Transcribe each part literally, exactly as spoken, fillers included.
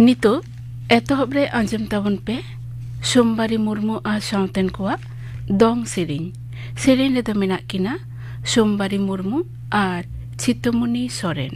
ᱱᱤᱛᱚᱜ ᱮᱛᱚᱦᱚᱵ ᱨᱮ ᱟᱸᱡᱚᱢ ᱛᱟᱵᱚᱱ ᱯᱮ ᱥᱳᱢᱵᱟᱨᱤ ᱢᱩᱨᱢᱩ ᱟᱨ ᱥᱟᱶᱛᱮᱱ ᱠᱚᱣᱟᱜ ᱫᱚᱝ ᱥᱮᱨᱮᱧ᱾ ᱥᱮᱨᱮᱧ ᱨᱮᱫᱚ ᱢᱮᱱᱟᱜ ᱠᱤᱱᱟ ᱥᱳᱢᱵᱟᱨᱤ ᱢᱩᱨᱢᱩ ᱟᱨ ᱪᱷᱤᱛᱟᱹᱢᱚᱱᱤ ᱥᱚᱨᱮᱱ᱾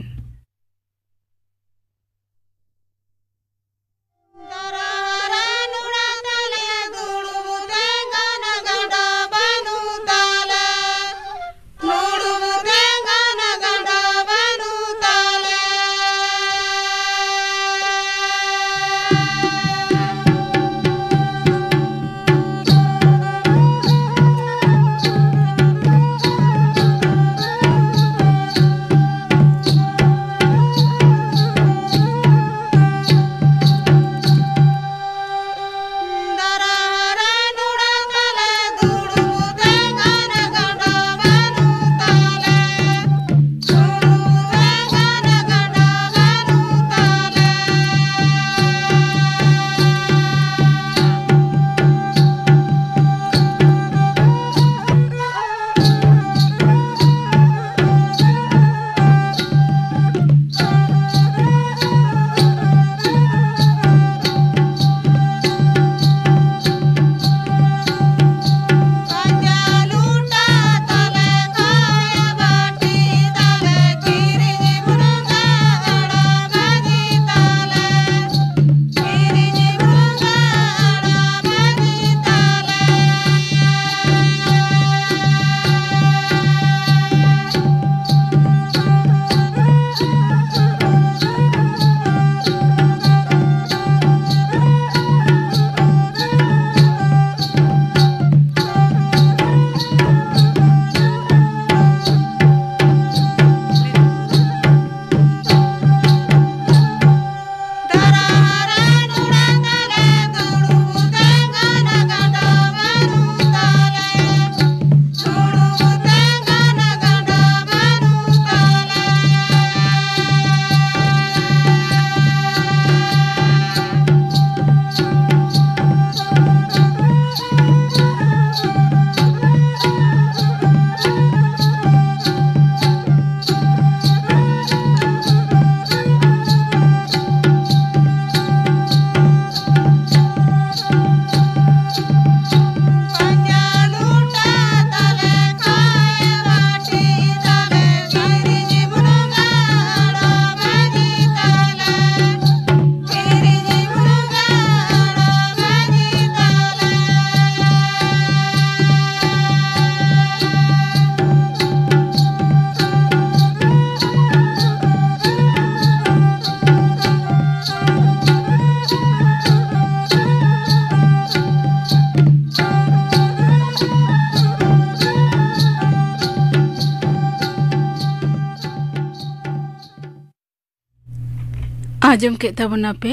ᱟᱸᱡᱚᱢ ᱠᱮᱫ ᱛᱟᱵᱚᱱᱟᱯᱮ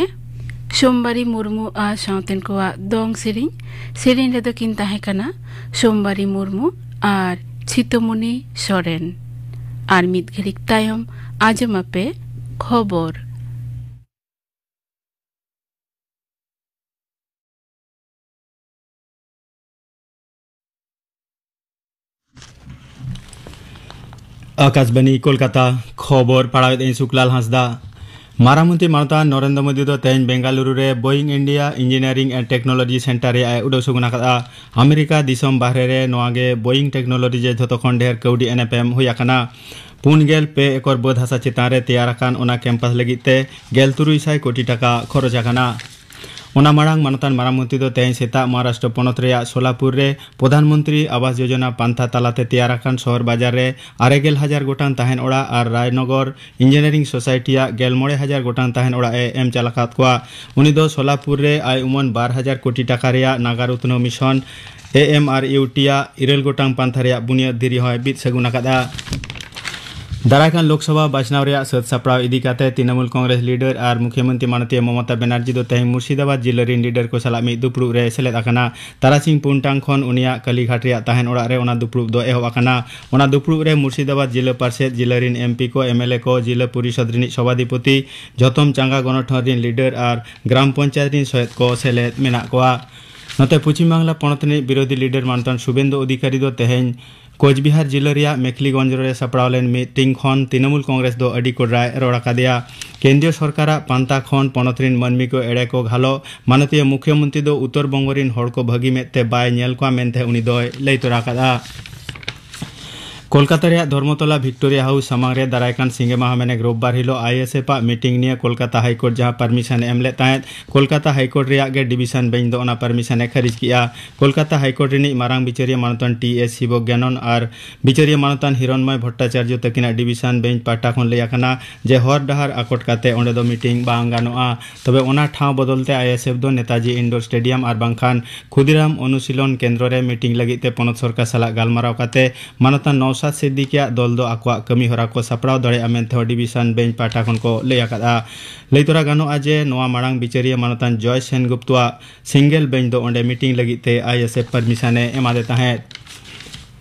ᱥᱳᱢᱵᱟᱨᱤ ᱢᱩᱨᱢᱩ ᱟᱨ ᱥᱟᱶᱛᱮᱱ ᱠᱚᱣᱟᱜ ᱫᱚᱝ ᱥᱮᱨᱮᱧ᱾ ᱥᱮᱨᱮᱧ ᱨᱮᱫᱚ ᱠᱤᱱ ᱛᱟᱦᱮᱸ ᱠᱟᱱᱟ ᱥᱳᱢᱵᱟᱨᱤ ᱢᱩᱨᱢᱩ ᱟᱨ ᱪᱷᱤᱛᱟᱹᱢᱩᱱᱤ ᱥᱚᱨᱮᱱ᱾ ᱟᱨ ᱢᱤᱫ ᱜᱷᱟᱹᱲᱤᱡ ᱛᱟᱭᱚᱢ ᱟᱸᱡᱚᱢᱟᱯᱮ ᱠᱷᱚᱵᱚᱨ᱾ ᱟᱠᱟᱥᱵᱟᱱᱤ ᱠᱳᱞᱠᱟᱛᱟ, ᱠᱷᱚᱵᱚᱨ ᱯᱟᱲᱦᱟᱣᱮᱫ ᱟᱹᱧ ᱥᱩᱠᱞᱟᱞ ᱦᱟᱸᱥᱫᱟ᱾ ᱢᱟᱨᱟᱝ ᱢᱚᱱᱛᱨᱤ ᱢᱟᱱᱚᱛᱟᱱ ᱱᱚᱨᱮᱱᱫᱨᱚ ᱢᱳᱫᱤ ᱫᱚ ᱛᱮᱦᱮᱧ ᱵᱮᱝᱜᱟᱞᱩᱨᱩ ᱨᱮ Boeing India engineering and technology centre ᱨᱮᱭᱟᱜ ᱮ ᱩᱰᱟᱹᱣ ᱥᱩᱜᱩᱱ ᱟᱠᱟᱫᱼᱟ᱾ ᱟᱢᱮᱨᱤᱠᱟ ᱫᱤᱥᱚᱢ ᱵᱟᱦᱨᱮ ᱨᱮ ᱱᱚᱣᱟ ᱜᱮ ᱵᱳᱭᱤᱝ ᱴᱮᱠᱱᱳᱞᱚᱡᱤ ᱡᱮ ᱡᱷᱚᱛᱚ ᱠᱷᱚᱱ ᱰᱷᱮᱨ ᱠᱟᱹᱣᱰᱤ ᱮᱱᱮᱯ ᱮᱢ ᱦᱩᱭ ᱟᱠᱟᱱᱟ᱾ ᱯᱩᱱ ᱜᱮᱞ ᱯᱮ ᱮᱠᱚᱨ ᱵᱟᱹᱫᱽ ᱦᱟᱥᱟ ᱪᱮᱛᱟᱱ ᱨᱮ ᱛᱮᱭᱟᱨ ᱟᱠᱟᱱ ᱚᱱᱟ ᱠᱮᱢᱯᱟᱥ ᱞᱟᱹᱜᱤᱫ ᱛᱮ ᱜᱮᱞ ᱛᱩᱨᱩᱭ ᱥᱟᱭ ᱠᱳᱴᱤ ᱴᱟᱠᱟ ᱠᱷᱚᱨᱚᱪ ᱟᱠᱟᱱᱟ᱾ ᱚᱱᱟ ᱢᱟᱲᱟᱝ ᱢᱟᱱᱚᱛᱟᱱ ᱢᱟᱨᱟᱝ ᱢᱚᱱᱛᱨᱤ ᱫᱚ ᱛᱮᱦᱮᱧ ᱥᱮᱛᱟᱜ ᱢᱚᱦᱟᱨᱟᱥᱴᱨᱚ ᱯᱚᱱᱚᱛ ᱨᱮᱭᱟᱜ ᱥᱳᱞᱟᱯᱩᱨ ᱨᱮ ᱯᱨᱚᱫᱷᱟᱱ ᱢᱚᱱᱛᱨᱤ ᱟᱵᱟᱥ ᱡᱳᱡᱚᱱᱟ ᱯᱟᱱᱛᱷᱟ ᱛᱟᱞᱟᱛᱮ ᱛᱮᱭᱟᱨ ᱟᱠᱟᱱ ᱥᱚᱦᱚᱨ ᱵᱟᱡᱟᱨ ᱨᱮ ᱟᱨᱮ ᱜᱮᱞ ᱦᱟᱡᱟᱨ ᱜᱚᱴᱟᱝ ᱛᱟᱦᱮᱱ ᱚᱲᱟᱜ ᱟᱨ ᱨᱟᱭᱱᱚᱜᱚᱨ ᱤᱧᱡᱤᱱᱤᱭᱟᱨᱤᱝ ᱥᱳᱥᱟᱭᱴᱤᱭᱟᱜ ᱜᱮᱞ ᱢᱚᱬᱮ ᱦᱟᱡᱟᱨ ᱜᱚᱴᱟᱝ ᱛᱟᱦᱮᱱ ᱚᱲᱟᱜ ᱮ ᱮᱢ ᱪᱟᱞ ᱟᱠᱟᱫ ᱠᱚᱣᱟ᱾ ᱩᱱᱤ ᱫᱚ ᱥᱳᱞᱟᱯᱩᱨ ᱨᱮ ᱟᱭ ᱩᱢᱟᱹᱱ ᱵᱟᱨ ᱦᱟᱡᱟᱨ ᱠᱳᱴᱤ ᱴᱟᱠᱟ ᱨᱮᱭᱟᱜ ᱱᱟᱜᱟᱨ ᱩᱛᱱᱟᱹᱣ ᱢᱤᱥᱚᱱ, ᱮ ᱮᱢ ᱟᱨ ᱤᱭᱩ ᱴᱤ ᱟᱜ ᱤᱨᱟᱹᱞ ᱜᱚᱴᱟᱝ ᱯᱟᱱᱛᱷᱟ ᱨᱮᱭᱟᱜ ᱵᱩᱱᱤᱭᱟᱹᱫ ᱫᱷᱤᱨᱤ ᱦᱚᱸᱭ ᱵᱤᱫ ᱥᱟᱹᱜᱩᱱ ᱟᱠᱟᱫᱼᱟ᱾ ᱫᱟᱨᱟᱭ ᱠᱟᱱ ᱞᱳᱠᱥᱚᱵᱷᱟ ᱵᱟᱪᱷᱱᱟᱣ ᱨᱮᱭᱟᱜ ᱥᱟᱹᱛ ᱥᱟᱯᱲᱟᱣ ᱤᱫᱤ ᱠᱟᱛᱮ ᱛᱨᱤᱱᱚᱢᱩᱞ ᱠᱚᱝᱜᱨᱮᱥ ᱞᱤᱰᱟᱨ ᱟᱨ ᱢᱩᱠᱷᱭᱚᱢᱚᱱᱛᱨᱤ ᱢᱟᱱᱚᱛᱤᱭᱟᱹ ᱢᱚᱢᱚᱛᱟ ᱵᱮᱱᱟᱨᱡᱤ ᱫᱚ ᱛᱮᱦᱮᱧ ᱢᱩᱨᱥᱤᱫᱟᱵᱟᱫᱽ ᱡᱤᱞᱟᱹ ᱨᱤᱱ ᱞᱤᱰᱟᱨ ᱠᱚ ᱥᱟᱞᱟᱜ ᱢᱤᱫ ᱫᱩᱯᱲᱩᱵ ᱨᱮ ᱥᱮᱞᱮᱫ ᱟᱠᱟᱱᱟ᱾ ᱛᱟᱨᱟᱥᱤᱧ ᱯᱩᱱ ᱴᱟᱲᱟᱝ ᱠᱷᱚᱱ ᱩᱱᱤᱭᱟᱜ ᱠᱟᱞᱤᱜᱷᱟᱴ ᱨᱮᱭᱟᱜ ᱛᱟᱦᱮᱱ ᱚᱲᱟᱜ ᱨᱮ ᱚᱱᱟ ᱫᱩᱯᱲᱩᱵ ᱫᱚ ᱮᱦᱚᱵ ᱟᱠᱟᱱᱟ᱾ ᱚᱱᱟ ᱫᱩᱯᱲᱩᱵ ᱨᱮ ᱢᱩᱨᱥᱤᱫᱟᱵᱟᱫᱽ ᱡᱤᱞᱟᱹ ᱯᱟᱨᱥᱮᱛ, ᱡᱤᱞᱟᱹ ᱨᱤᱱ ᱮᱢ ᱯᱤ ᱠᱚ, ᱮᱢ ᱮᱞ ᱮ ᱠᱚ, ᱡᱤᱞᱟᱹ ᱯᱚᱨᱤᱥᱚᱫᱽ ᱨᱤᱱᱤᱡ ᱥᱚᱵᱷᱟᱫᱷᱤᱯᱚᱛᱤ, ᱡᱚᱛᱚᱢ ᱪᱟᱸᱜᱟ ᱜᱚᱱᱚᱴᱷᱚᱱ ᱨᱤᱱ ᱞᱤᱰᱟᱨ ᱟᱨ ᱜᱨᱟᱢ ᱯᱚᱧᱪᱟᱭᱮᱛ ᱨᱤᱱ ᱥᱚᱦᱮᱫ ᱠᱚ ᱥᱮᱞᱮᱫ ᱢᱮᱱᱟᱜ ᱠᱚᱣᱟ᱾ ᱱᱚᱛᱮ ᱯᱚᱪᱷᱤᱢ ᱵᱟᱝᱞᱟ ᱯᱚᱱᱚᱛ ᱨᱤᱱᱤᱡ ᱵᱤᱨᱳᱫᱷᱤ ᱞᱤᱰᱟᱨ ᱢᱟᱱᱚᱛᱟᱱ ᱥᱩᱵᱮᱱᱫᱩ ᱚᱫᱷᱤᱠᱟᱨᱤ ᱫᱚ ᱛᱮᱦᱮᱧ ᱠᱳᱪᱵᱤᱦᱟᱨ ᱡᱤᱞᱟᱹ ᱨᱮᱭᱟᱜ ᱢᱮᱠᱷᱞᱤᱜᱚᱸᱡᱽ ᱨᱮ ᱥᱟᱯᱲᱟᱣ ᱞᱮᱱ ᱢᱤᱴᱤᱝ ᱠᱷᱚᱱ ᱛᱨᱤᱱᱚᱢᱩᱞ ᱠᱚᱝᱜᱨᱮᱥ ᱫᱚ ᱟᱹᱰᱤ ᱠᱚᱰᱨᱟᱭ ᱨᱚᱲ ᱟᱠᱟᱫᱮᱭᱟ᱾ ᱠᱮᱱᱫᱨᱤᱭᱚ ᱥᱚᱨᱠᱟᱨᱟᱜ ᱯᱟᱱᱛᱟ ᱠᱷᱚᱱ ᱯᱚᱱᱚᱛ ᱨᱤᱱ ᱢᱟᱹᱱᱢᱤ ᱠᱚ ᱮᱲᱮ ᱠᱚ ᱜᱷᱟᱞᱚᱜ, ᱢᱟᱱᱚᱛᱤᱭᱟᱹ ᱢᱩᱠᱷᱭᱚᱢᱚᱱᱛᱨᱤ ᱫᱚ ᱩᱛᱛᱚᱨ ᱵᱚᱝᱜᱚ ᱨᱤᱱ ᱦᱚᱲ ᱠᱚ ᱵᱷᱟᱹᱜᱤ ᱢᱮᱫ ᱛᱮ ᱵᱟᱭ ᱧᱮᱞ ᱠᱚᱣᱟ ᱢᱮᱱᱛᱮ ᱩᱱᱤ ᱫᱚᱭ ᱞᱟᱹᱭ ᱛᱚᱨᱟ ᱟᱠᱟᱫᱼᱟ᱾ ᱠᱳᱞᱠᱟᱛᱟ ᱨᱮᱭᱟᱜ ᱫᱷᱚᱨᱢᱚᱛᱚᱞᱟ ᱵᱷᱤᱠᱴᱳᱨᱤᱭᱟ ᱦᱟᱣᱩᱥ ᱥᱟᱢᱟᱝ ᱨᱮ ᱫᱟᱨᱟᱭ ᱠᱟᱱ ᱥᱤᱸᱜᱮ ᱢᱟᱦᱟ ᱢᱮᱱᱮᱠ ᱨᱳᱵᱵᱟᱨ ᱦᱤᱞᱚᱜ ᱟᱭ ᱮᱥ ᱮᱯᱷ ᱟᱜ ᱢᱤᱴᱤᱝ ᱱᱤᱭᱟᱹ ᱠᱳᱞᱠᱟᱛᱟ ᱦᱟᱭᱠᱳᱨᱴ ᱡᱟᱦᱟᱸ ᱯᱟᱨᱢᱤᱥᱚᱱ ᱮ ᱮᱢ ᱞᱮᱫ ᱛᱟᱦᱮᱸᱫ, ᱠᱳᱞᱠᱟᱛᱟ ᱦᱟᱭᱠᱳᱨᱴ ᱨᱮᱭᱟᱜ ᱜᱮ ᱰᱤᱵᱤᱥᱚᱱ ᱵᱮᱧᱪ ᱫᱚ ᱚᱱᱟ ᱯᱟᱨᱢᱤᱥᱚᱱ ᱮ ᱠᱷᱟᱹᱨᱤᱡ ᱠᱮᱫᱼᱟ᱾ ᱠᱳᱞᱠᱟᱛᱟ ᱦᱟᱭᱠᱳᱨᱴ ᱨᱤᱱᱤᱡ ᱢᱟᱨᱟᱝ ᱵᱤᱪᱟᱹᱨᱤᱭᱟᱹ ᱢᱟᱱᱚᱛᱟᱱ ᱴᱤ ᱮᱥ ᱥᱤᱵᱚ ᱜᱮᱱᱚᱱ ᱟᱨ ᱵᱤᱪᱟᱹᱨᱤᱭᱟᱹ ᱢᱟᱱᱚᱛᱟᱱ ᱦᱤᱨᱚᱱᱢᱚᱭ ᱵᱷᱚᱴᱴᱟᱪᱟᱨᱡᱚ ᱛᱟᱹᱠᱤᱱᱟᱜ ᱰᱤᱵᱤᱥᱚᱱ ᱵᱮᱧᱪ ᱯᱟᱦᱴᱟ ᱠᱷᱚᱱ ᱞᱟᱹᱭ ᱟᱠᱟᱱᱟ ᱡᱮ ᱦᱚᱨ ᱰᱟᱦᱟᱨ ᱟᱠᱚᱴ ᱠᱟᱛᱮ ᱚᱸᱰᱮ ᱫᱚ ᱢᱤᱴᱤᱝ ᱵᱟᱝ ᱜᱟᱱᱚᱜᱼᱟ᱾ ᱛᱚᱵᱮ ᱚᱱᱟ ᱴᱷᱟᱶ ᱵᱚᱫᱚᱞ ᱛᱮ ᱟᱭ ᱮᱥ ᱮᱯᱷ ᱫᱚ ᱱᱮᱛᱟᱡᱤ ᱤᱱᱰᱳᱨ ᱥᱴᱮᱰᱤᱭᱟᱢ ᱟᱨ ᱵᱟᱝᱠᱷᱟᱱ ᱠᱷᱩᱫᱤᱨᱟᱢ ᱚᱱᱩᱥᱤᱞᱚᱱ ᱠᱮᱱᱫᱨᱚ ᱨᱮ ᱢᱤᱴᱤᱝ ᱞᱟᱹᱜᱤᱫ ᱛᱮ ᱯᱚᱱᱚᱛ ᱥᱚᱨᱠᱟᱨ ᱥᱟᱞᱟᱜ ᱜᱟᱞᱢᱟᱨᱟᱣ ᱠᱟᱛᱮ ᱢᱟᱱᱚᱛᱟᱱ ᱱᱚᱣ ᱥᱟᱫ ᱥᱤᱫᱫᱤᱠᱤᱭᱟᱜ ᱫᱚᱞ ᱫᱚ ᱟᱠᱚᱣᱟᱜ ᱠᱟᱹᱢᱤ ᱦᱚᱨᱟ ᱠᱚ ᱥᱟᱯᱲᱟᱣ ᱫᱟᱲᱮᱭᱟᱜᱼᱟ ᱢᱮᱱᱛᱮ ᱦᱚᱸ ᱰᱤᱵᱤᱥᱚᱱ ᱵᱮᱧᱪ ᱯᱟᱦᱴᱟ ᱠᱷᱚᱱ ᱠᱚ ᱞᱟᱹᱭ ᱟᱠᱟᱫᱼᱟ᱾ ᱞᱟᱹᱭ ᱛᱚᱨᱟ ᱜᱟᱱᱚᱜᱼᱟ ᱡᱮ ᱱᱚᱣᱟ ᱢᱟᱲᱟᱝ ᱵᱤᱪᱟᱹᱨᱤᱭᱟᱹ ᱢᱟᱱᱚᱛᱟᱱ ᱡᱚᱭ ᱥᱮᱱᱜᱩᱯᱛᱩᱣᱟᱜ ᱥᱤᱝᱜᱮᱞ ᱵᱮᱧᱪ ᱫᱚ ᱚᱸᱰᱮ ᱢᱤᱴᱤᱝ ᱞᱟᱹᱜᱤᱫ ᱛᱮ ᱟᱭᱮᱥᱮᱯᱷ ᱯᱟᱨᱢᱤᱥᱚᱱ ᱮ ᱮᱢᱟᱫᱮ ᱛᱟᱦᱮᱸᱫ᱾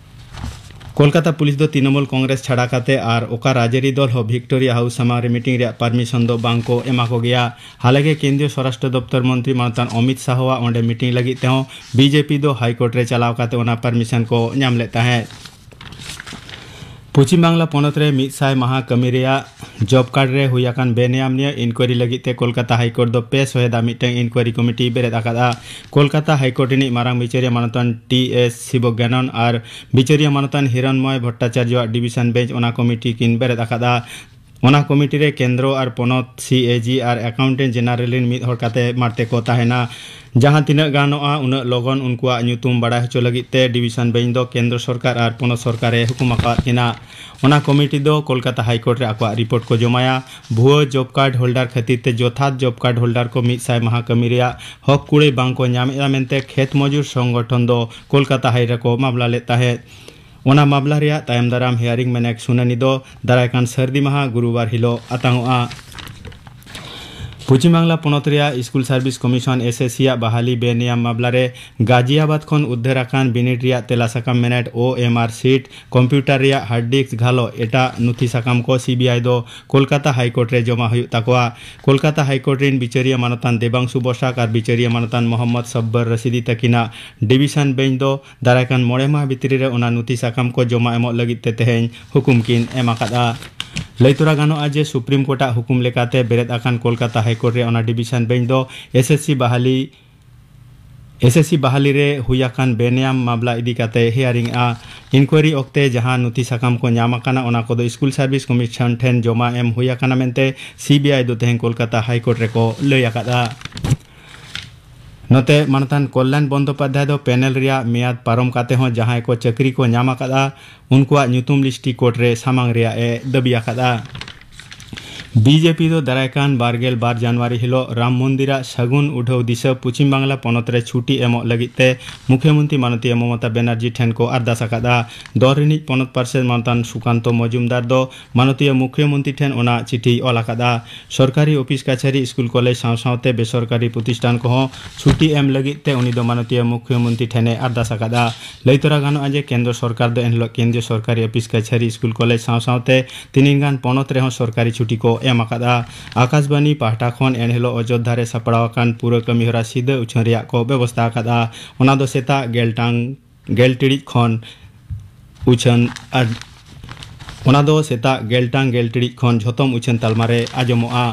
ᱠᱳᱞᱠᱟᱛᱟ ᱯᱩᱞᱤᱥ ᱫᱚ ᱛᱨᱤᱱᱚᱢᱩᱞ ᱠᱚᱝᱜᱨᱮᱥ ᱪᱷᱟᱰᱟ ᱠᱟᱛᱮ ᱟᱨ ᱚᱠᱟ ᱨᱟᱡᱽᱟᱹᱨᱤ ᱫᱚᱞ ᱦᱚᱸ ᱵᱷᱤᱠᱴᱳᱨᱤᱭᱟ ᱦᱟᱣᱩᱥ ᱥᱟᱢᱟᱝ ᱨᱮ ᱢᱤᱴᱤᱝ ᱨᱮᱭᱟᱜ ᱯᱟᱨᱢᱤᱥᱚᱱ ᱫᱚ ᱵᱟᱝ ᱠᱚ ᱮᱢᱟ ᱠᱚ ᱜᱮᱭᱟ᱾ ᱦᱟᱞᱮᱜᱮ ᱠᱮᱱᱫᱨᱤᱭᱚ ᱥᱚᱨᱟᱥᱴᱨᱚ ᱫᱚᱯᱛᱚᱨ ᱢᱚᱱᱛᱨᱤ ᱢᱟᱱᱚᱛᱟᱱ ᱚᱢᱤᱛ ᱥᱟᱦᱚᱣᱟᱜ ᱚᱸᱰᱮ ᱢᱤᱴᱤᱝ ᱞᱟᱹᱜᱤᱫ ᱛᱮᱦᱚᱸ ᱵᱤᱡᱮᱯᱤ ᱫᱚ ᱦᱟᱭᱠᱳᱨᱴ ᱨᱮ ᱪᱟᱞᱟᱣ ᱠᱟᱛᱮ ᱚᱱᱟ ᱯᱟᱨᱢᱤᱥᱚᱱ ᱠᱚ ᱧᱟᱢ ᱞᱮᱫ ᱛᱟᱦᱮᱸᱫ᱾ ᱯᱚᱪᱷᱤᱢ ᱵᱟᱝᱞᱟ ᱯᱚᱱᱚᱛ ᱨᱮ ᱢᱤᱫ ᱥᱟᱭ ᱢᱟᱦᱟ ᱠᱟᱹᱢᱤ ᱨᱮᱭᱟᱜ ᱡᱚᱵ ᱠᱟᱨᱰ ᱨᱮ ᱦᱩᱭ ᱟᱠᱟᱱ ᱵᱮᱱᱮᱭᱟᱢ ᱱᱤᱭᱟᱹ ᱤᱱᱠᱣᱟᱭᱨᱤ ᱞᱟᱹᱜᱤᱫ ᱛᱮ ᱠᱳᱞᱠᱟᱛᱟ ᱦᱟᱭᱠᱳᱨᱴ ᱫᱚ ᱯᱮ ᱥᱚᱦᱮᱫᱟ ᱢᱤᱫᱴᱟᱝ ᱤᱱᱠᱣᱟᱭᱨᱤ ᱠᱚᱢᱤᱴᱤ ᱵᱮᱨᱮᱫ ᱟᱠᱟᱫᱼᱟ᱾ ᱠᱳᱞᱠᱟᱛᱟ ᱦᱟᱭᱠᱳᱨᱴ ᱨᱤᱱᱤᱡ ᱢᱟᱨᱟᱝ ᱵᱤᱪᱟᱹᱨᱤᱭᱟᱹ ᱢᱟᱱᱚᱛᱟᱱ ᱴᱤ ᱮᱥ ᱥᱤᱵᱚᱜᱽᱜᱟᱱᱚᱱ ᱟᱨ ᱵᱤᱪᱟᱹᱨᱤᱭᱟᱹ ᱢᱟᱱᱚᱛᱟᱱ ᱦᱤᱨᱚᱱᱢᱚᱭ ᱵᱷᱚᱴᱴᱟᱪᱟᱨᱡᱚᱣᱟᱜ ᱰᱤᱵᱤᱥᱚᱱ ᱵᱮᱧᱪ ᱚᱱᱟ ᱠᱚᱢᱤᱴᱤ ᱠᱤᱱ ᱵᱮᱨᱮᱫ ᱟᱠᱟᱫᱼᱟ᱾ ᱚᱱᱟ ᱠᱚᱢᱤᱴᱤ ᱨᱮ ᱠᱮᱱᱫᱨᱚ ᱟᱨ ᱯᱚᱱᱚᱛ ᱥᱤ ᱮ ᱡᱤ ᱟᱨ ᱮᱠᱟᱣᱩᱱᱴᱮᱱᱴ ᱡᱮᱱᱟᱨᱮᱞ ᱨᱤᱱ ᱢᱤᱫ ᱦᱚᱲ ᱠᱟᱛᱮ ᱢᱟᱲᱛᱮ ᱠᱚ ᱛᱟᱦᱮᱱᱟ᱾ ᱡᱟᱦᱟᱸ ᱛᱤᱱᱟᱹᱜ ᱜᱟᱱᱚᱜᱼᱟ ᱩᱱᱟᱹᱜ ᱞᱚᱜᱚᱱ ᱩᱱᱠᱩᱣᱟᱜ ᱧᱩᱛᱩᱢ ᱵᱟᱲᱟᱭ ᱦᱚᱪᱚ ᱞᱟᱹᱜᱤᱫ ᱛᱮ ᱰᱤᱵᱤᱥᱚᱱ ᱵᱮᱧᱪ ᱫᱚ ᱠᱮᱱᱫᱨᱚ ᱥᱚᱨᱠᱟᱨ ᱟᱨ ᱯᱚᱱᱚᱛ ᱥᱚᱨᱠᱟᱨ ᱮ ᱦᱩᱠᱩᱢ ᱟᱠᱟᱫ ᱠᱤᱱᱟ᱾ ᱚᱱᱟ ᱠᱚᱢᱤᱴᱤ ᱫᱚ ᱠᱳᱞᱠᱟᱛᱟ ᱦᱟᱭᱠᱳᱨᱴ ᱨᱮ ᱟᱠᱚᱣᱟᱜ ᱨᱤᱯᱳᱨᱴ ᱠᱚ ᱡᱚᱢᱟᱭᱟ᱾ ᱵᱷᱩᱣᱟᱹ ᱡᱚᱵ ᱠᱟᱨᱰ ᱦᱳᱞᱰᱟᱨ ᱠᱷᱟᱹᱛᱤᱨ ᱛᱮ ᱡᱚᱛᱷᱟᱛ ᱡᱚᱵ ᱠᱟᱨᱰ ᱦᱳᱞᱰᱟᱨ ᱠᱚ ᱢᱤᱫ ᱥᱟᱭ ᱢᱟᱦᱟ ᱠᱟᱹᱢᱤ ᱨᱮᱭᱟᱜ ᱦᱚᱠ ᱠᱩᱲᱟᱹᱭ ᱵᱟᱝ ᱠᱚ ᱧᱟᱢᱮᱫᱼᱟ ᱢᱮᱱᱛᱮ ᱠᱷᱮᱛ ᱢᱚᱡᱩᱨ ᱥᱚᱝᱜᱚᱴᱷᱚᱱ ᱫᱚ ᱠᱳᱞᱠᱟᱛᱟ ᱦᱟᱭ ᱨᱮᱠᱚ ᱢᱟᱢᱞᱟ ᱞᱮᱫ ᱛᱟᱦᱮᱸᱫ᱾ ᱚᱱᱟ ᱢᱟᱢᱞᱟ ᱨᱮᱭᱟᱜ ᱛᱟᱭᱚᱢ ᱫᱟᱨᱟᱢ ᱦᱤᱭᱟᱨᱤᱝ ᱢᱮᱱᱮᱠ ᱥᱩᱱᱟᱹᱱᱤ ᱫᱚ ᱫᱟᱨᱟᱭ ᱠᱟᱱ ᱥᱟᱹᱨᱫᱤ ᱢᱟᱦᱟ ᱜᱩᱨᱩᱵᱟᱨ ᱦᱤᱞᱳᱜ ᱟᱛᱟᱝᱚᱜᱼᱟ᱾ ᱯᱚᱪᱷᱤᱢ ᱵᱟᱝᱞᱟ ᱯᱚᱱᱚᱛ ᱨᱮᱭᱟᱜ school service commission S S ᱥᱤ ᱟᱜ ᱵᱟᱦᱟᱞᱤ ᱵᱮᱱᱤᱭᱟᱢ ᱢᱟᱢᱞᱟ ᱨᱮ ᱜᱟᱡᱤᱭᱟᱵᱟᱫ ᱠᱷᱚᱱ ᱩᱫᱽᱫᱷᱟᱹᱨ ᱟᱠᱟᱱ ᱵᱤᱱᱤᱰ ᱨᱮᱭᱟᱜ ᱛᱮᱞᱟ ᱥᱟᱠᱟᱢ ᱢᱮᱱᱮᱴ ᱳ ᱮᱢ ᱟᱨ ᱥᱤᱴ, ᱠᱚᱢᱯᱤᱭᱩᱴᱟᱨ ᱨᱮᱭᱟᱜ ᱦᱟᱨᱰ ᱰᱤᱥᱠ ᱜᱷᱟᱞᱚ ᱮᱴᱟᱜ ᱱᱩᱛᱷᱤ ᱥᱟᱠᱟᱢ ᱠᱚ ᱥᱤ ᱵᱤ ᱟᱭ ᱫᱚ ᱠᱳᱞᱠᱟᱛᱟ ᱦᱟᱭᱠᱳᱨᱴ ᱨᱮ ᱡᱚᱢᱟ ᱦᱩᱭᱩᱜ ᱛᱟᱠᱚᱣᱟ᱾ ᱠᱳᱞᱠᱟᱛᱟ ᱦᱟᱭᱠᱳᱨᱴ ᱨᱤᱱ ᱵᱤᱪᱟᱹᱨᱤᱭᱟᱹ ᱢᱟᱱᱚᱛᱟᱱ ᱫᱮᱵᱟᱝᱥᱩ ᱵᱚᱥᱟᱠ ᱟᱨ ᱵᱤᱪᱟᱹᱨᱤᱭᱟᱹ ᱢᱟᱱᱚᱛᱟᱱ ᱢᱚᱦᱚᱢᱢᱚᱫᱽ ᱥᱚᱵᱵᱚᱨ ᱨᱟᱥᱤᱫᱤ ᱛᱟᱹᱠᱤᱱᱟᱜ ᱰᱤᱵᱤᱥᱚᱱ ᱵᱮᱧᱪ ᱫᱚ ᱫᱟᱨᱟᱭ ᱠᱟᱱ ᱢᱚᱬᱮ ᱢᱟᱦᱟ ᱵᱷᱤᱛᱨᱤ ᱨᱮ ᱚᱱᱟ ᱱᱩᱛᱷᱤ ᱥᱟᱠᱟᱢ ᱠᱚ ᱡᱚᱢᱟ ᱮᱢᱚᱜ ᱞᱟᱹᱜᱤᱫ ᱛᱮ ᱛᱮᱦᱮᱧ ᱦᱩᱠᱩᱢ ᱠᱤᱱ ᱮᱢ ᱟᱠᱟᱫᱼᱟ᱾ ᱞᱟᱹᱭ ᱛᱚᱨᱟ ᱜᱟᱱᱚᱜᱼᱟ ᱡᱮ ᱥᱩᱯᱨᱤᱢ ᱠᱳᱨᱴ ᱟᱜ ᱦᱩᱠᱩᱢ ᱞᱮᱠᱟᱛᱮ ᱵᱮᱨᱮᱫ ᱟᱠᱟᱱ ᱠᱳᱞᱠᱟᱛᱟ ᱦᱟᱭᱠᱳᱨᱴ ᱨᱮ ᱚᱱᱟ ᱰᱤᱵᱤᱥᱚᱱ ᱵᱮᱧᱪ ᱫᱚ ᱮᱥ ᱮᱥ ᱥᱤ ᱵᱟᱦᱟᱞᱤ ᱮᱥ ᱮᱥ ᱥᱤ ᱵᱟᱦᱟᱞᱤ ᱨᱮ ᱦᱩᱭ ᱟᱠᱟᱱ ᱵᱮᱱᱮᱭᱟᱢ ᱢᱟᱢᱞᱟ ᱤᱫᱤ ᱠᱟᱛᱮ ᱦᱤᱭᱟᱨᱤᱝ ᱟ᱾ ᱤᱱᱠᱣᱟᱭᱨᱤ ᱚᱠᱛᱮ ᱡᱟᱦᱟᱸ ᱱᱩᱛᱷᱤ ᱥᱟᱠᱟᱢ ᱠᱚ ᱧᱟᱢ ᱟᱠᱟᱱᱟ ᱚᱱᱟ ᱠᱚᱫᱚ ᱥᱠᱩᱞ ᱥᱟᱨᱵᱷᱤᱥ ᱠᱚᱢᱤᱥᱚᱱ ᱴᱷᱮᱱ ᱡᱚᱢᱟ ᱮᱢ ᱦᱩᱭ ᱟᱠᱟᱱᱟ ᱢᱮᱱᱛᱮ ᱥᱤ ᱵᱤ ᱟᱭ ᱫᱚ ᱛᱮᱦᱮᱧ ᱠᱳᱞᱠᱟᱛᱟ ᱦᱟᱭᱠᱳᱨᱴ ᱨᱮᱠᱚ ᱞᱟᱹᱭ ᱟᱠᱟᱫᱼᱟ᱾ ᱱᱚᱛᱮ ᱢᱟᱱᱚᱛᱟᱱ ᱠᱚᱞᱭᱟᱱ ᱵᱚᱱᱫᱳᱯᱟᱫᱽᱫᱷᱟᱭ ᱫᱚ ᱯᱮᱱᱮᱞ ᱨᱮᱭᱟᱜ ᱢᱮᱭᱟᱫ ᱯᱟᱨᱚᱢ ᱠᱟᱛᱮ ᱦᱚᱸ ᱡᱟᱦᱟᱸᱭ ᱠᱚ ᱪᱟᱹᱠᱨᱤ ᱠᱚ ᱧᱟᱢ ᱟᱠᱟᱫᱼᱟ ᱩᱱᱠᱩᱣᱟᱜ ᱧᱩᱛᱩᱢ ᱞᱤᱥᱴᱤ ᱠᱳᱨᱴ ᱨᱮ ᱥᱟᱢᱟᱝ ᱨᱮᱭᱟᱜ ᱮ ᱫᱟᱹᱵᱤ ᱟᱠᱟᱫᱼᱟ᱾ ᱵᱤᱡᱮᱯᱤ ᱫᱚ ᱫᱟᱨᱟᱭ ᱠᱟᱱ ᱵᱟᱨᱜᱮᱞ ᱵᱟᱨ ᱡᱟᱱᱩᱣᱟᱨᱤ ᱦᱤᱞᱚᱜ ᱨᱟᱢ ᱢᱚᱱᱫᱤᱨᱟᱜ ᱥᱟᱹᱜᱩᱱ ᱩᱰᱷᱟᱹᱣ ᱫᱤᱥᱟᱹ ᱯᱚᱪᱷᱤᱢ ᱵᱟᱝᱞᱟ ᱯᱚᱱᱚᱛ ᱨᱮ ᱪᱷᱩᱴᱤ ᱮᱢᱚᱜ ᱞᱟᱹᱜᱤᱫ ᱛᱮ ᱢᱩᱠᱷᱭᱚᱢᱚᱱᱛᱨᱤ ᱢᱟᱱᱚᱛᱤᱭᱟᱹ ᱢᱚᱢᱚᱛᱟ ᱵᱮᱱᱟᱨᱡᱤ ᱴᱷᱮᱱ ᱠᱚ ᱟᱨᱫᱟᱥ ᱟᱠᱟᱫᱼᱟ᱾ ᱫᱚᱞ ᱨᱤᱱᱤᱡ ᱯᱚᱱᱚᱛ ᱯᱟᱨᱥᱮᱛ ᱢᱟᱱᱚᱛᱟᱱ ᱥᱩᱠᱟᱱᱛᱚ ᱢᱚᱡᱩᱢᱫᱟᱨ ᱫᱚ ᱢᱟᱱᱚᱛᱤᱭᱟᱹ ᱢᱩᱠᱷᱭᱚᱢᱚᱱᱛᱨᱤ ᱴᱷᱮᱱ ᱚᱱᱟ ᱪᱤᱴᱷᱤᱭ ᱚᱞ ᱟᱠᱟᱫᱼᱟ᱾ ᱥᱚᱨᱠᱟᱨᱤ ᱚᱯᱷᱤᱥ ᱠᱟᱪᱷᱟᱨᱤ, ᱥᱠᱩᱞ, ᱠᱚᱞᱮᱡᱽ ᱥᱟᱶ ᱥᱟᱶᱛᱮ ᱵᱮᱥᱚᱨᱠᱟᱨᱤ ᱯᱨᱚᱛᱤᱥᱴᱷᱟᱱ ᱠᱚᱦᱚᱸ ᱪᱷᱩᱴᱤ ᱮᱢ ᱞᱟᱹᱜᱤᱫ ᱛᱮ ᱩᱱᱤ ᱫᱚ ᱢᱟᱱᱚᱛᱤᱭᱟᱹ ᱢᱩᱠᱷᱭᱚᱢᱚᱱᱛᱨᱤ ᱴᱷᱮᱱᱮ ᱟᱨᱫᱟᱥ ᱟᱠᱟᱫᱼᱟ᱾ ᱞᱟᱹᱭ ᱛᱚᱨᱟ ᱜᱟᱱᱚᱜᱼᱟ ᱡᱮ ᱠᱮᱱᱫᱨᱚ ᱥᱚᱨᱠᱟᱨ ᱫᱚ ᱮᱱᱦᱤᱞᱚᱜ ᱠᱮᱱᱫᱨᱤᱭᱚ ᱥᱚᱨᱠᱟᱨᱤ ᱚᱯᱷᱤᱥ ᱠᱟᱪᱷᱟᱨᱤ, ᱥᱠᱩᱞ, ᱠᱚᱞᱮᱡᱽ ᱥᱟᱶ ᱥᱟᱶᱛᱮ ᱛᱤᱱᱟᱹᱝ ᱜᱟᱱ ᱯᱚᱱᱚᱛ ᱨᱮᱦᱚᱸ ᱥᱚᱨᱠᱟᱨᱤ ᱪᱷᱩᱴᱤ ᱠᱚ ᱮᱢ ᱟᱠᱟᱫᱼᱟ᱾ ᱟᱠᱟᱥᱵᱟᱱᱤ ᱯᱟᱦᱴᱟ ᱠᱷᱚᱱ ᱮᱱᱦᱤᱞᱚᱜ ᱚᱡᱳᱫᱽᱫᱷᱟ ᱨᱮ ᱥᱟᱯᱲᱟᱣ ᱟᱠᱟᱱ ᱯᱩᱨᱟᱹ ᱠᱟᱹᱢᱤᱦᱚᱨᱟ ᱥᱤᱫᱟᱹ ᱩᱪᱷᱟᱹᱱ ᱨᱮᱭᱟᱜ ᱠᱚ ᱵᱮᱵᱚᱥᱛᱟ ᱟᱠᱟᱫᱼᱟ᱾ ᱚᱱᱟ ᱫᱚ ᱥᱮᱛᱟᱜ ᱜᱮᱞ ᱴᱟᱝ, ᱜᱮᱞ ᱴᱤᱲᱤᱡ ᱠᱷᱚᱱ ᱩᱪᱷᱟᱹᱱ ᱟᱨ ᱚᱱᱟ ᱫᱚ ᱥᱮᱛᱟᱜ ᱜᱮᱞ ᱴᱟᱝ ᱜᱮᱞ ᱴᱤᱲᱤᱡ ᱠᱷᱚᱱ ᱡᱷᱚᱛᱚᱢ ᱩᱪᱷᱟᱹᱱ ᱛᱟᱞᱢᱟ ᱨᱮ ᱟᱸᱡᱚᱢᱚᱜᱼᱟ᱾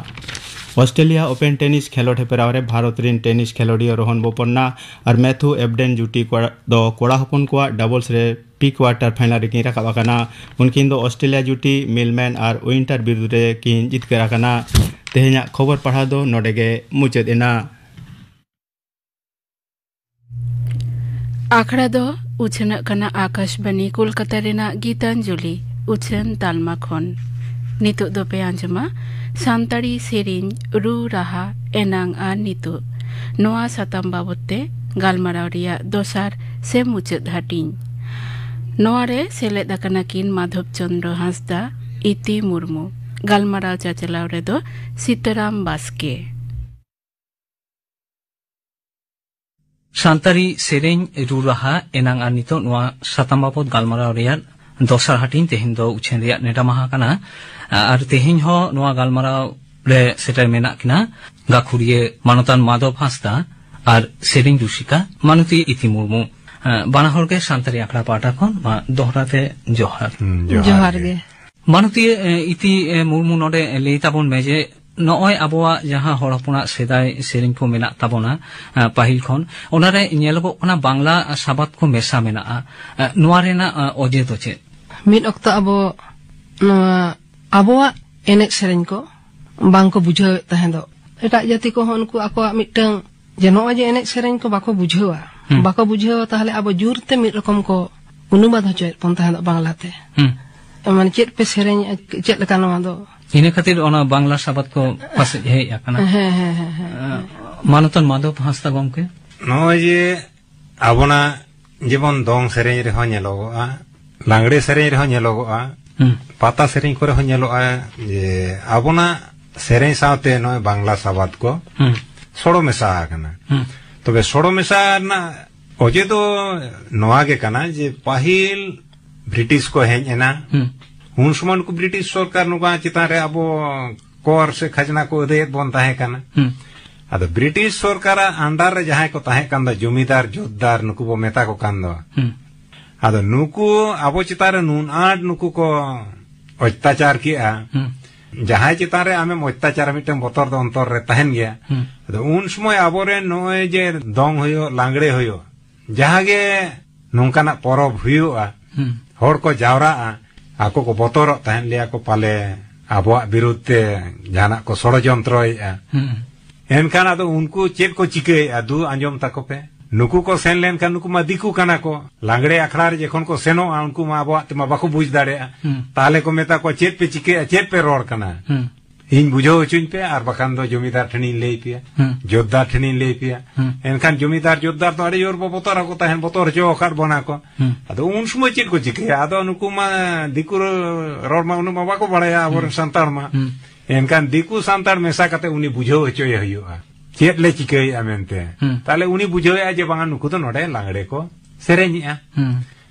ᱚᱥᱴᱨᱮᱞᱤᱭᱟ ᱳᱯᱮᱱ ᱴᱮᱱᱤᱥ ᱠᱷᱮᱞᱳᱰ ᱦᱮᱯᱨᱟᱣ ᱨᱮ ᱵᱷᱟᱨᱚᱛ ᱨᱤᱱ ᱴᱮᱱᱤᱥ ᱠᱷᱮᱞᱳᱰᱤᱭᱟᱹ ᱨᱳᱦᱚᱱ ᱵᱳᱯᱚᱱᱱᱟ ᱟᱨ ᱢᱮᱛᱷᱩ ᱮᱵᱰᱮᱱ ᱡᱩᱴᱤ ᱠᱚᱲᱟ-, ᱫᱚ ᱠᱚᱲᱟ ᱦᱚᱯᱚᱱ ᱠᱚᱣᱟᱜ ᱰᱟᱵᱚᱞᱥ ᱨᱮ ᱯᱨᱤ ᱠᱣᱟᱨᱴᱟᱨ ᱯᱷᱟᱭᱱᱟᱞ ᱨᱮᱠᱤᱱ ᱨᱟᱠᱟᱵ ᱟᱠᱟᱱᱟ᱾ ᱩᱱᱠᱤᱱ ᱫᱚ ᱚᱥᱴᱨᱮᱞᱤᱭᱟ ᱡᱩᱴᱤ ᱢᱤᱞᱢᱮᱱ ᱟᱨ ᱩᱭᱤᱱᱴᱟᱨ ᱵᱤᱨᱩᱫᱷ ᱨᱮ ᱠᱤᱱ ᱡᱤᱛᱠᱟᱹᱨ ᱟᱠᱟᱱᱟ᱾ ᱛᱮᱦᱮᱧᱟᱜ ᱠᱷᱚᱵᱚᱨ ᱯᱟᱲᱦᱟᱣ ᱫᱚ ᱱᱚᱰᱮ ᱜᱮ ᱢᱩᱪᱟᱹᱫ ᱮᱱᱟ᱾ ᱟᱠᱷᱲᱟ ᱫᱚ ᱩᱪᱷᱟᱹᱱᱚᱜ ᱠᱟᱱᱟ ᱟᱠᱟᱥᱵᱟᱱᱤ ᱠᱳᱞᱠᱟᱛᱟ ᱨᱮᱱᱟᱜ ᱜᱤᱛᱟᱧᱡᱚᱞᱤ ᱩᱪᱷᱟᱹᱱ ᱛᱟᱞᱢᱟ ᱠᱷᱚᱱ᱾ ᱱᱤᱛᱚᱜ ᱫᱚᱯᱮ ᱟᱸᱡᱚᱢᱟ ᱥᱟᱱᱛᱟᱲᱤ ᱥᱮᱨᱮᱧ, ᱨᱩ ᱨᱟᱦᱟ, ᱮᱱᱟᱝ ᱟᱨ ᱱᱤᱛᱚᱜ᱾ ᱱᱚᱣᱟ ᱥᱟᱛᱟᱢ ᱵᱟᱵᱚᱛ ᱛᱮ ᱜᱟᱞᱢᱟᱨᱟᱣ ᱨᱮᱭᱟᱜ ᱫᱚᱥᱟᱨ ᱥᱮ ᱢᱩᱪᱟᱹᱫ ᱦᱟᱹᱴᱤᱧ᱾ ᱱᱚᱣᱟ ᱨᱮ ᱥᱮᱞᱮᱫ ᱟᱠᱟᱱᱟ ᱠᱤᱱ ᱢᱟᱫᱷᱚᱵ ᱪᱚᱸᱫᱽᱨᱚ ᱦᱟᱸᱥᱫᱟ, ᱤᱛᱤ ᱢᱩᱨᱢᱩ᱾ ᱜᱟᱞᱢᱟᱨᱟᱣ ᱪᱟᱪᱟᱞᱟᱣ ᱨᱮᱫᱚ ᱥᱤᱛᱟᱨᱟᱢ ᱵᱟᱥᱠᱮ᱾ ᱥᱟᱱᱛᱟᱲᱤ ᱥᱮᱨᱮᱧ, ᱨᱩ ᱨᱟᱦᱟ, ᱮᱱᱟᱝ ᱟᱨ ᱱᱤᱛᱚᱜ ᱱᱚᱣᱟ ᱥᱟᱛᱟᱢ ᱵᱟᱵᱚᱛ ᱜᱟᱞᱢᱟᱨᱟᱣ ᱨᱮᱭᱟᱜ ᱫᱚᱥᱟᱨ ᱦᱟᱹᱴᱤᱧ ᱛᱮᱦᱮᱧ ᱫᱚ ᱩᱪᱷᱟᱹᱱ ᱨᱮᱭᱟᱜ ᱱᱮᱰᱟ ᱢᱟᱦᱟ ᱠᱟᱱᱟ᱾ ᱟᱨ ᱛᱮᱦᱮᱧ ᱦᱚᱸ ᱱᱚᱣᱟ ᱜᱟᱞᱢᱟᱨᱟᱣ ᱨᱮ ᱥᱮᱴᱮᱨ ᱢᱮᱱᱟᱜ ᱠᱤᱱᱟ ᱜᱟᱹᱠᱷᱩᱲᱤᱭᱟᱹ ᱢᱟᱱᱚᱛᱟᱱ ᱢᱟᱫᱷᱚᱵ ᱦᱟᱸᱥᱫᱟ ᱟᱨ ᱥᱮᱨᱮᱧ ᱨᱩᱥᱤᱠᱟ ᱢᱟᱱᱚᱛᱤᱭᱟᱹ ᱤᱛᱤ ᱢᱩᱨᱢᱩ᱾ ᱵᱟᱱᱟ ᱦᱚᱲ ᱜᱮ ᱥᱟᱱᱛᱟᱲᱤ ᱟᱠᱷᱲᱟ ᱯᱟᱦᱴᱟ ᱠᱷᱚᱱ ᱢᱟ ᱫᱚᱦᱲᱟ ᱛᱮ ᱡᱚᱦᱟᱨ᱾ ᱦᱩᱸ, ᱡᱚᱦᱟᱨ ᱡᱚᱦᱟᱨ ᱜᱮ᱾ ᱜᱮ᱾ ᱢᱟᱱᱚᱛᱤᱭᱟᱹ, ᱮ, ᱤᱛᱤ, ᱮ, ᱢᱩᱨᱢᱩ ᱱᱚᱰᱮ ᱞᱟᱹᱭ ᱛᱟᱵᱚᱱ ᱢᱮ ᱡᱮ ᱱᱚᱜᱼᱚᱭ ᱟᱵᱚᱣᱟᱜ ᱡᱟᱦᱟᱸ ᱦᱚᱲ ᱦᱚᱯᱚᱱᱟᱜ ᱥᱮᱫᱟᱭ ᱥᱮᱨᱮᱧ ᱠᱚ ᱢᱮᱱᱟᱜ ᱛᱟᱵᱚᱱᱟ, ᱮ, ᱯᱟᱹᱦᱤᱞ ᱠᱷᱚᱱ, ᱚᱱᱟᱨᱮ ᱧᱮᱞᱚᱜᱚᱜ ᱠᱟᱱᱟ ᱵᱟᱝᱞᱟ ᱥᱟᱵᱟᱫ ᱠᱚ ᱢᱮᱥᱟ ᱢᱮᱱᱟᱜᱼᱟ᱾ ᱮ, ᱱᱚᱣᱟ ᱨᱮᱱᱟᱜ, ᱮ, ᱚᱡᱮ ᱫᱚ ᱪᱮᱫ? ᱢᱤᱫ ᱚᱠᱛᱚ ᱟᱵᱚ ᱱᱚᱣᱟ ᱟᱵᱚᱣᱟᱜ ᱮᱱᱮᱡ ᱥᱮᱨᱮᱧ ᱠᱚ ᱵᱟᱝ ᱠᱚ ᱵᱩᱡᱷᱟᱹᱣᱮᱫ ᱛᱟᱦᱮᱸ ᱫᱚ᱾ ᱮᱴᱟᱜ ᱡᱟᱹᱛᱤ ᱠᱚᱦᱚᱸ ᱩᱱᱠᱩ ᱟᱠᱚᱣᱟᱜ ᱢᱤᱫᱴᱟᱝ ᱡᱮ ᱱᱚᱜᱼᱚᱭ ᱡᱮ ᱮᱱᱮᱡ ᱥᱮᱨᱮᱧ ᱠᱚ ᱵᱟᱠᱚ ᱵᱩᱡᱷᱟᱹᱣᱟ, ᱦᱩᱸ᱾ ᱵᱟᱠᱚ ᱵᱩᱡᱷᱟᱹᱣᱟ, ᱛᱟᱦᱞᱮ ᱟᱵᱚ ᱡᱳᱨ ᱛᱮ ᱢᱤᱫ ᱨᱚᱠᱚᱢ ᱠᱚ ᱚᱱᱩᱵᱟᱫ ᱦᱚᱪᱚᱭᱮᱫ ᱵᱚᱱ ᱛᱟᱦᱮᱸ ᱫᱚ ᱵᱟᱝᱞᱟᱛᱮ᱾ ᱦᱩᱸ᱾ ᱢᱟᱱᱮ ᱪᱮᱫ ᱯᱮ ᱥᱮᱨᱮᱧᱮᱜᱼᱟ, ᱪᱮᱫ ᱞᱮᱠᱟ ᱱᱚᱣᱟ ᱫᱚ? ᱤᱱᱟᱹ ᱠᱷᱟᱹᱛᱤᱨ ᱚᱱᱟ ᱵᱟᱝᱞᱟ ᱥᱟᱵᱟᱫ ᱠᱚ ᱯᱟᱥᱮᱡ ᱦᱮᱡ ᱟᱠᱟᱱᱟ᱾ ᱦᱮᱸ, ᱦᱮᱸ, ᱦᱮᱸ, ᱦᱮᱸ᱾ ᱟᱸ, ᱢᱟᱱᱚᱛᱟᱱ ᱢᱟᱫᱷᱚᱵ ᱦᱟᱸᱥᱫᱟ ᱜᱚᱢᱠᱮ? ᱱᱚᱜᱼᱚᱭ ᱡᱮ ᱟᱵᱚᱱᱟᱜ ᱡᱮᱢᱚᱱ ᱫᱚᱝ ᱥᱮᱨᱮᱧ ᱨᱮᱦᱚᱸ ᱧᱮᱞᱚᱜᱚᱜᱼᱟ, ᱞᱟᱜᱽᱲᱮ ᱥᱮᱨᱮᱧ ᱨᱮᱦᱚᱸ ᱧᱮᱞᱚᱜᱚᱜᱼᱟ, ᱦᱩᱸ᱾ ᱯᱟᱛᱟ ᱥᱮᱨᱮᱧ ᱠᱚᱨᱮ ᱦᱚᱸ ᱧᱮᱞᱚᱜᱼᱟ ᱡᱮ ᱟᱵᱚᱱᱟᱜ ᱥᱮᱨᱮᱧ ᱥᱟᱶᱛᱮ ᱱᱚᱜᱼᱚᱭ ᱵᱟᱝᱞᱟ ᱥᱟᱵᱟᱫ ᱠᱚ ᱦᱩᱸ᱾ ᱥᱚᱲᱚ ᱢᱮᱥᱟ ᱟᱠᱟᱱᱟ᱾ ᱦᱩᱸ᱾ ᱛᱚᱵᱮ ᱥᱚᱲᱚ ᱢᱮᱥᱟ ᱨᱮᱱᱟᱜ ᱚᱡᱮ ᱫᱚ ᱱᱚᱣᱟ ᱜᱮ ᱠᱟᱱᱟ ᱡᱮ ᱯᱟᱹᱦᱤᱞ ᱵᱨᱤᱴᱤᱥ ᱠᱚ ᱦᱮᱡ ᱮᱱᱟ᱾ ᱦᱩᱸ᱾ ᱩᱱ ᱥᱚᱢᱚᱭ ᱱᱩᱠᱩ ᱵᱨᱤᱴᱤᱥ ᱥᱚᱨᱠᱟᱨ ᱱᱚᱣᱟ ᱪᱮᱛᱟᱱ ᱨᱮ ᱟᱵᱚ ᱠᱚᱨ ᱥᱮ ᱠᱷᱟᱡᱽᱱᱟ ᱠᱚ ᱟᱹᱫᱟᱹᱭᱮᱫ ᱵᱚᱱ ᱛᱟᱦᱮᱸ ᱠᱟᱱᱟ᱾ ᱦᱩᱸ᱾ ᱟᱫᱚ ᱵᱨᱤᱴᱤᱥ ᱥᱚᱨᱠᱟᱨᱟᱜ under ᱨᱮ ᱡᱟᱦᱟᱸᱭ ᱠᱚ ᱛᱟᱦᱮᱸ ᱠᱟᱱ ᱫᱚ, ᱡᱚᱢᱤᱫᱟᱨ, ᱡᱳᱛᱫᱟᱨ, ᱱᱩᱠᱩ ᱵᱚ ᱢᱮᱛᱟ ᱠᱚ ᱠᱟᱱ ᱫᱚ᱾ ᱦᱩᱸ᱾ ᱟᱫᱚ ᱱᱩᱠᱩ ᱟᱵᱚ ᱪᱮᱛᱟᱱ ᱨᱮ ᱱᱩᱱ ᱟᱸᱴ ᱱᱩᱠᱩ ᱠᱚ ᱚᱛᱛᱟᱪᱟᱨ ᱠᱮᱜᱼᱟ᱾ ᱦᱩᱸ᱾ ᱡᱟᱦᱟᱸᱭ ᱪᱮᱛᱟᱱ ᱨᱮ ᱟᱢᱮᱢ ᱚᱛᱛᱟᱪᱟᱨᱟ, ᱢᱤᱫᱴᱟᱝ ᱵᱚᱛᱚᱨ ᱫᱚ ᱚᱱᱛᱚᱨ ᱨᱮ ᱛᱟᱦᱮᱱ ᱜᱮᱭᱟ᱾ ᱦᱩᱸ᱾ ᱟᱫᱚ ᱩᱱ ᱥᱚᱢᱚᱭ ᱟᱵᱚᱨᱮᱱ ᱱᱚᱜᱼᱚᱭ ᱡᱮ ᱫᱚᱝ ᱦᱩᱭᱩᱜ, ᱞᱟᱜᱽᱲᱮ ᱦᱩᱭᱩᱜ, ᱡᱟᱦᱟᱸ ᱜᱮ ᱱᱚᱝᱠᱟᱱᱟᱜ ᱯᱚᱨᱚᱵᱽ ᱦᱩᱭᱩᱜᱼᱟ, ᱦᱩᱸ᱾ ᱦᱚᱲ ᱠᱚ ᱡᱟᱣᱨᱟᱜᱼᱟ, ᱟᱠᱚ ᱠᱚ ᱵᱚᱛᱚᱨᱚᱜ ᱛᱟᱦᱮᱸᱱ, ᱞᱟᱹᱭᱟ ᱠᱚ ᱯᱟᱞᱮ ᱟᱵᱚᱣᱟᱜ ᱵᱤᱨᱩᱫᱷ ᱛᱮ ᱡᱟᱦᱟᱱᱟᱜ ᱠᱚ ᱥᱚᱲᱚᱡᱚᱱᱛᱨᱚᱭᱮᱫᱼᱟ᱾ ᱦᱩᱸ᱾ ᱮᱱᱠᱷᱟᱱ ᱟᱫᱚ ᱩᱱᱠᱩ ᱪᱮᱫ ᱠᱚ ᱪᱤᱠᱟᱹᱭᱮᱫᱼᱟ, ᱫᱩ ᱟᱸᱡᱚᱢ ᱛᱟᱠᱚ ᱯᱮ᱾ ᱱᱩᱠᱩ ᱠᱚ ᱥᱮᱱ ᱞᱮᱱᱠᱷᱟᱱ, ᱱᱩᱠᱩ ᱢᱟ ᱫᱤᱠᱩ ᱠᱟᱱᱟ ᱠᱚ, ᱞᱟᱜᱽᱲᱮ ᱟᱠᱷᱲᱟ ᱨᱮ ᱡᱚᱠᱷᱚᱱ ᱠᱚ ᱥᱮᱱᱚᱜᱼᱟ, ᱩᱱᱠᱩ ᱢᱟ ᱟᱵᱚᱣᱟᱜ ᱛᱮᱢᱟ ᱵᱟᱠᱚ ᱵᱩᱡᱽ ᱫᱟᱲᱮᱭᱟᱜᱼᱟ᱾ ᱦᱩᱸ᱾ ᱛᱟᱦᱚᱞᱮ ᱠᱚ ᱢᱮᱛᱟ ᱠᱚᱣᱟ, "ᱪᱮᱫ ᱯᱮ ᱪᱤᱠᱟᱹᱭᱮᱫᱼᱟ, ᱪᱮᱫ ᱯᱮ ᱨᱚᱲ ᱠᱟᱱᱟ?" ᱦᱩᱸ᱾ ᱤᱧ ᱵᱩᱡᱷᱟᱹᱣ ᱦᱚᱪᱚᱧ ᱯᱮ, ᱟᱨ ᱵᱟᱠᱷᱟᱱ ᱫᱚ ᱡᱚᱢᱤᱫᱟᱨ ᱴᱷᱮᱱᱤᱧ ᱞᱟᱹᱭ ᱯᱮᱭᱟ, ᱦᱩᱸ᱾ ᱡᱳᱛᱫᱟᱨ ᱴᱷᱮᱱᱤᱧ ᱞᱟᱹᱭ ᱯᱮᱭᱟ᱾ ᱦᱩᱸ᱾ ᱮᱱᱠᱷᱟᱱ ᱡᱚᱢᱤᱫᱟᱨ ᱡᱳᱛᱫᱟᱨ ᱫᱚ ᱟᱹᱰᱤ ᱡᱳᱨ ᱵᱚ ᱵᱚᱛᱚᱨ ᱟᱠᱚ ᱛᱟᱦᱮᱸᱱ, ᱵᱚᱛᱚᱨ ᱦᱚᱪᱚ ᱟᱠᱟᱫ ᱵᱚᱱᱟ ᱠᱚ᱾ ᱦᱩᱸ᱾ ᱟᱫᱚ ᱩᱱ ᱥᱚᱢᱚᱭ ᱪᱮᱫ ᱠᱚ ᱪᱤᱠᱟᱹᱭᱟ? ᱟᱫᱚ ᱱᱩᱠᱩ ᱢᱟ ᱫᱤᱠᱩ ᱨᱚᱲ ᱢᱟ ᱩᱱᱟᱹᱜ ᱢᱟ ᱵᱟᱠᱚ ᱵᱟᱲᱟᱭᱟ, ᱟᱵᱚᱨᱮᱱ ᱦᱩᱸ᱾ ᱥᱟᱱᱛᱟᱲ ᱢᱟ᱾ ᱦᱩᱸ᱾ ᱮᱱᱠᱷᱟᱱ ᱫᱤᱠᱩ ᱥᱟᱱᱛᱟᱲ ᱢᱮᱥᱟ ᱠᱟᱛᱮ ᱩᱱᱤ ᱵᱩᱡᱷᱟᱹᱣ ᱦᱚᱪᱚᱭᱮ ᱦᱩᱭᱩᱜᱼᱟ, ᱪᱮᱫ ᱞᱮ ᱪᱤᱠᱟᱹᱭᱮᱫᱼᱟ ᱢᱮᱱᱛᱮ᱾ ᱦᱩᱸ᱾ ᱛᱟᱦᱞᱮ ᱩᱱᱤ ᱵᱩᱡᱷᱟᱹᱣᱮᱫᱼᱟ ᱡᱮ ᱵᱟᱝᱟ, ᱱᱩᱠᱩ ᱫᱚ ᱱᱚᱰᱮ ᱞᱟᱜᱽᱲᱮ ᱠᱚ ᱥᱮᱨᱮᱧᱮᱫᱼᱟ᱾ ᱦᱩᱸ᱾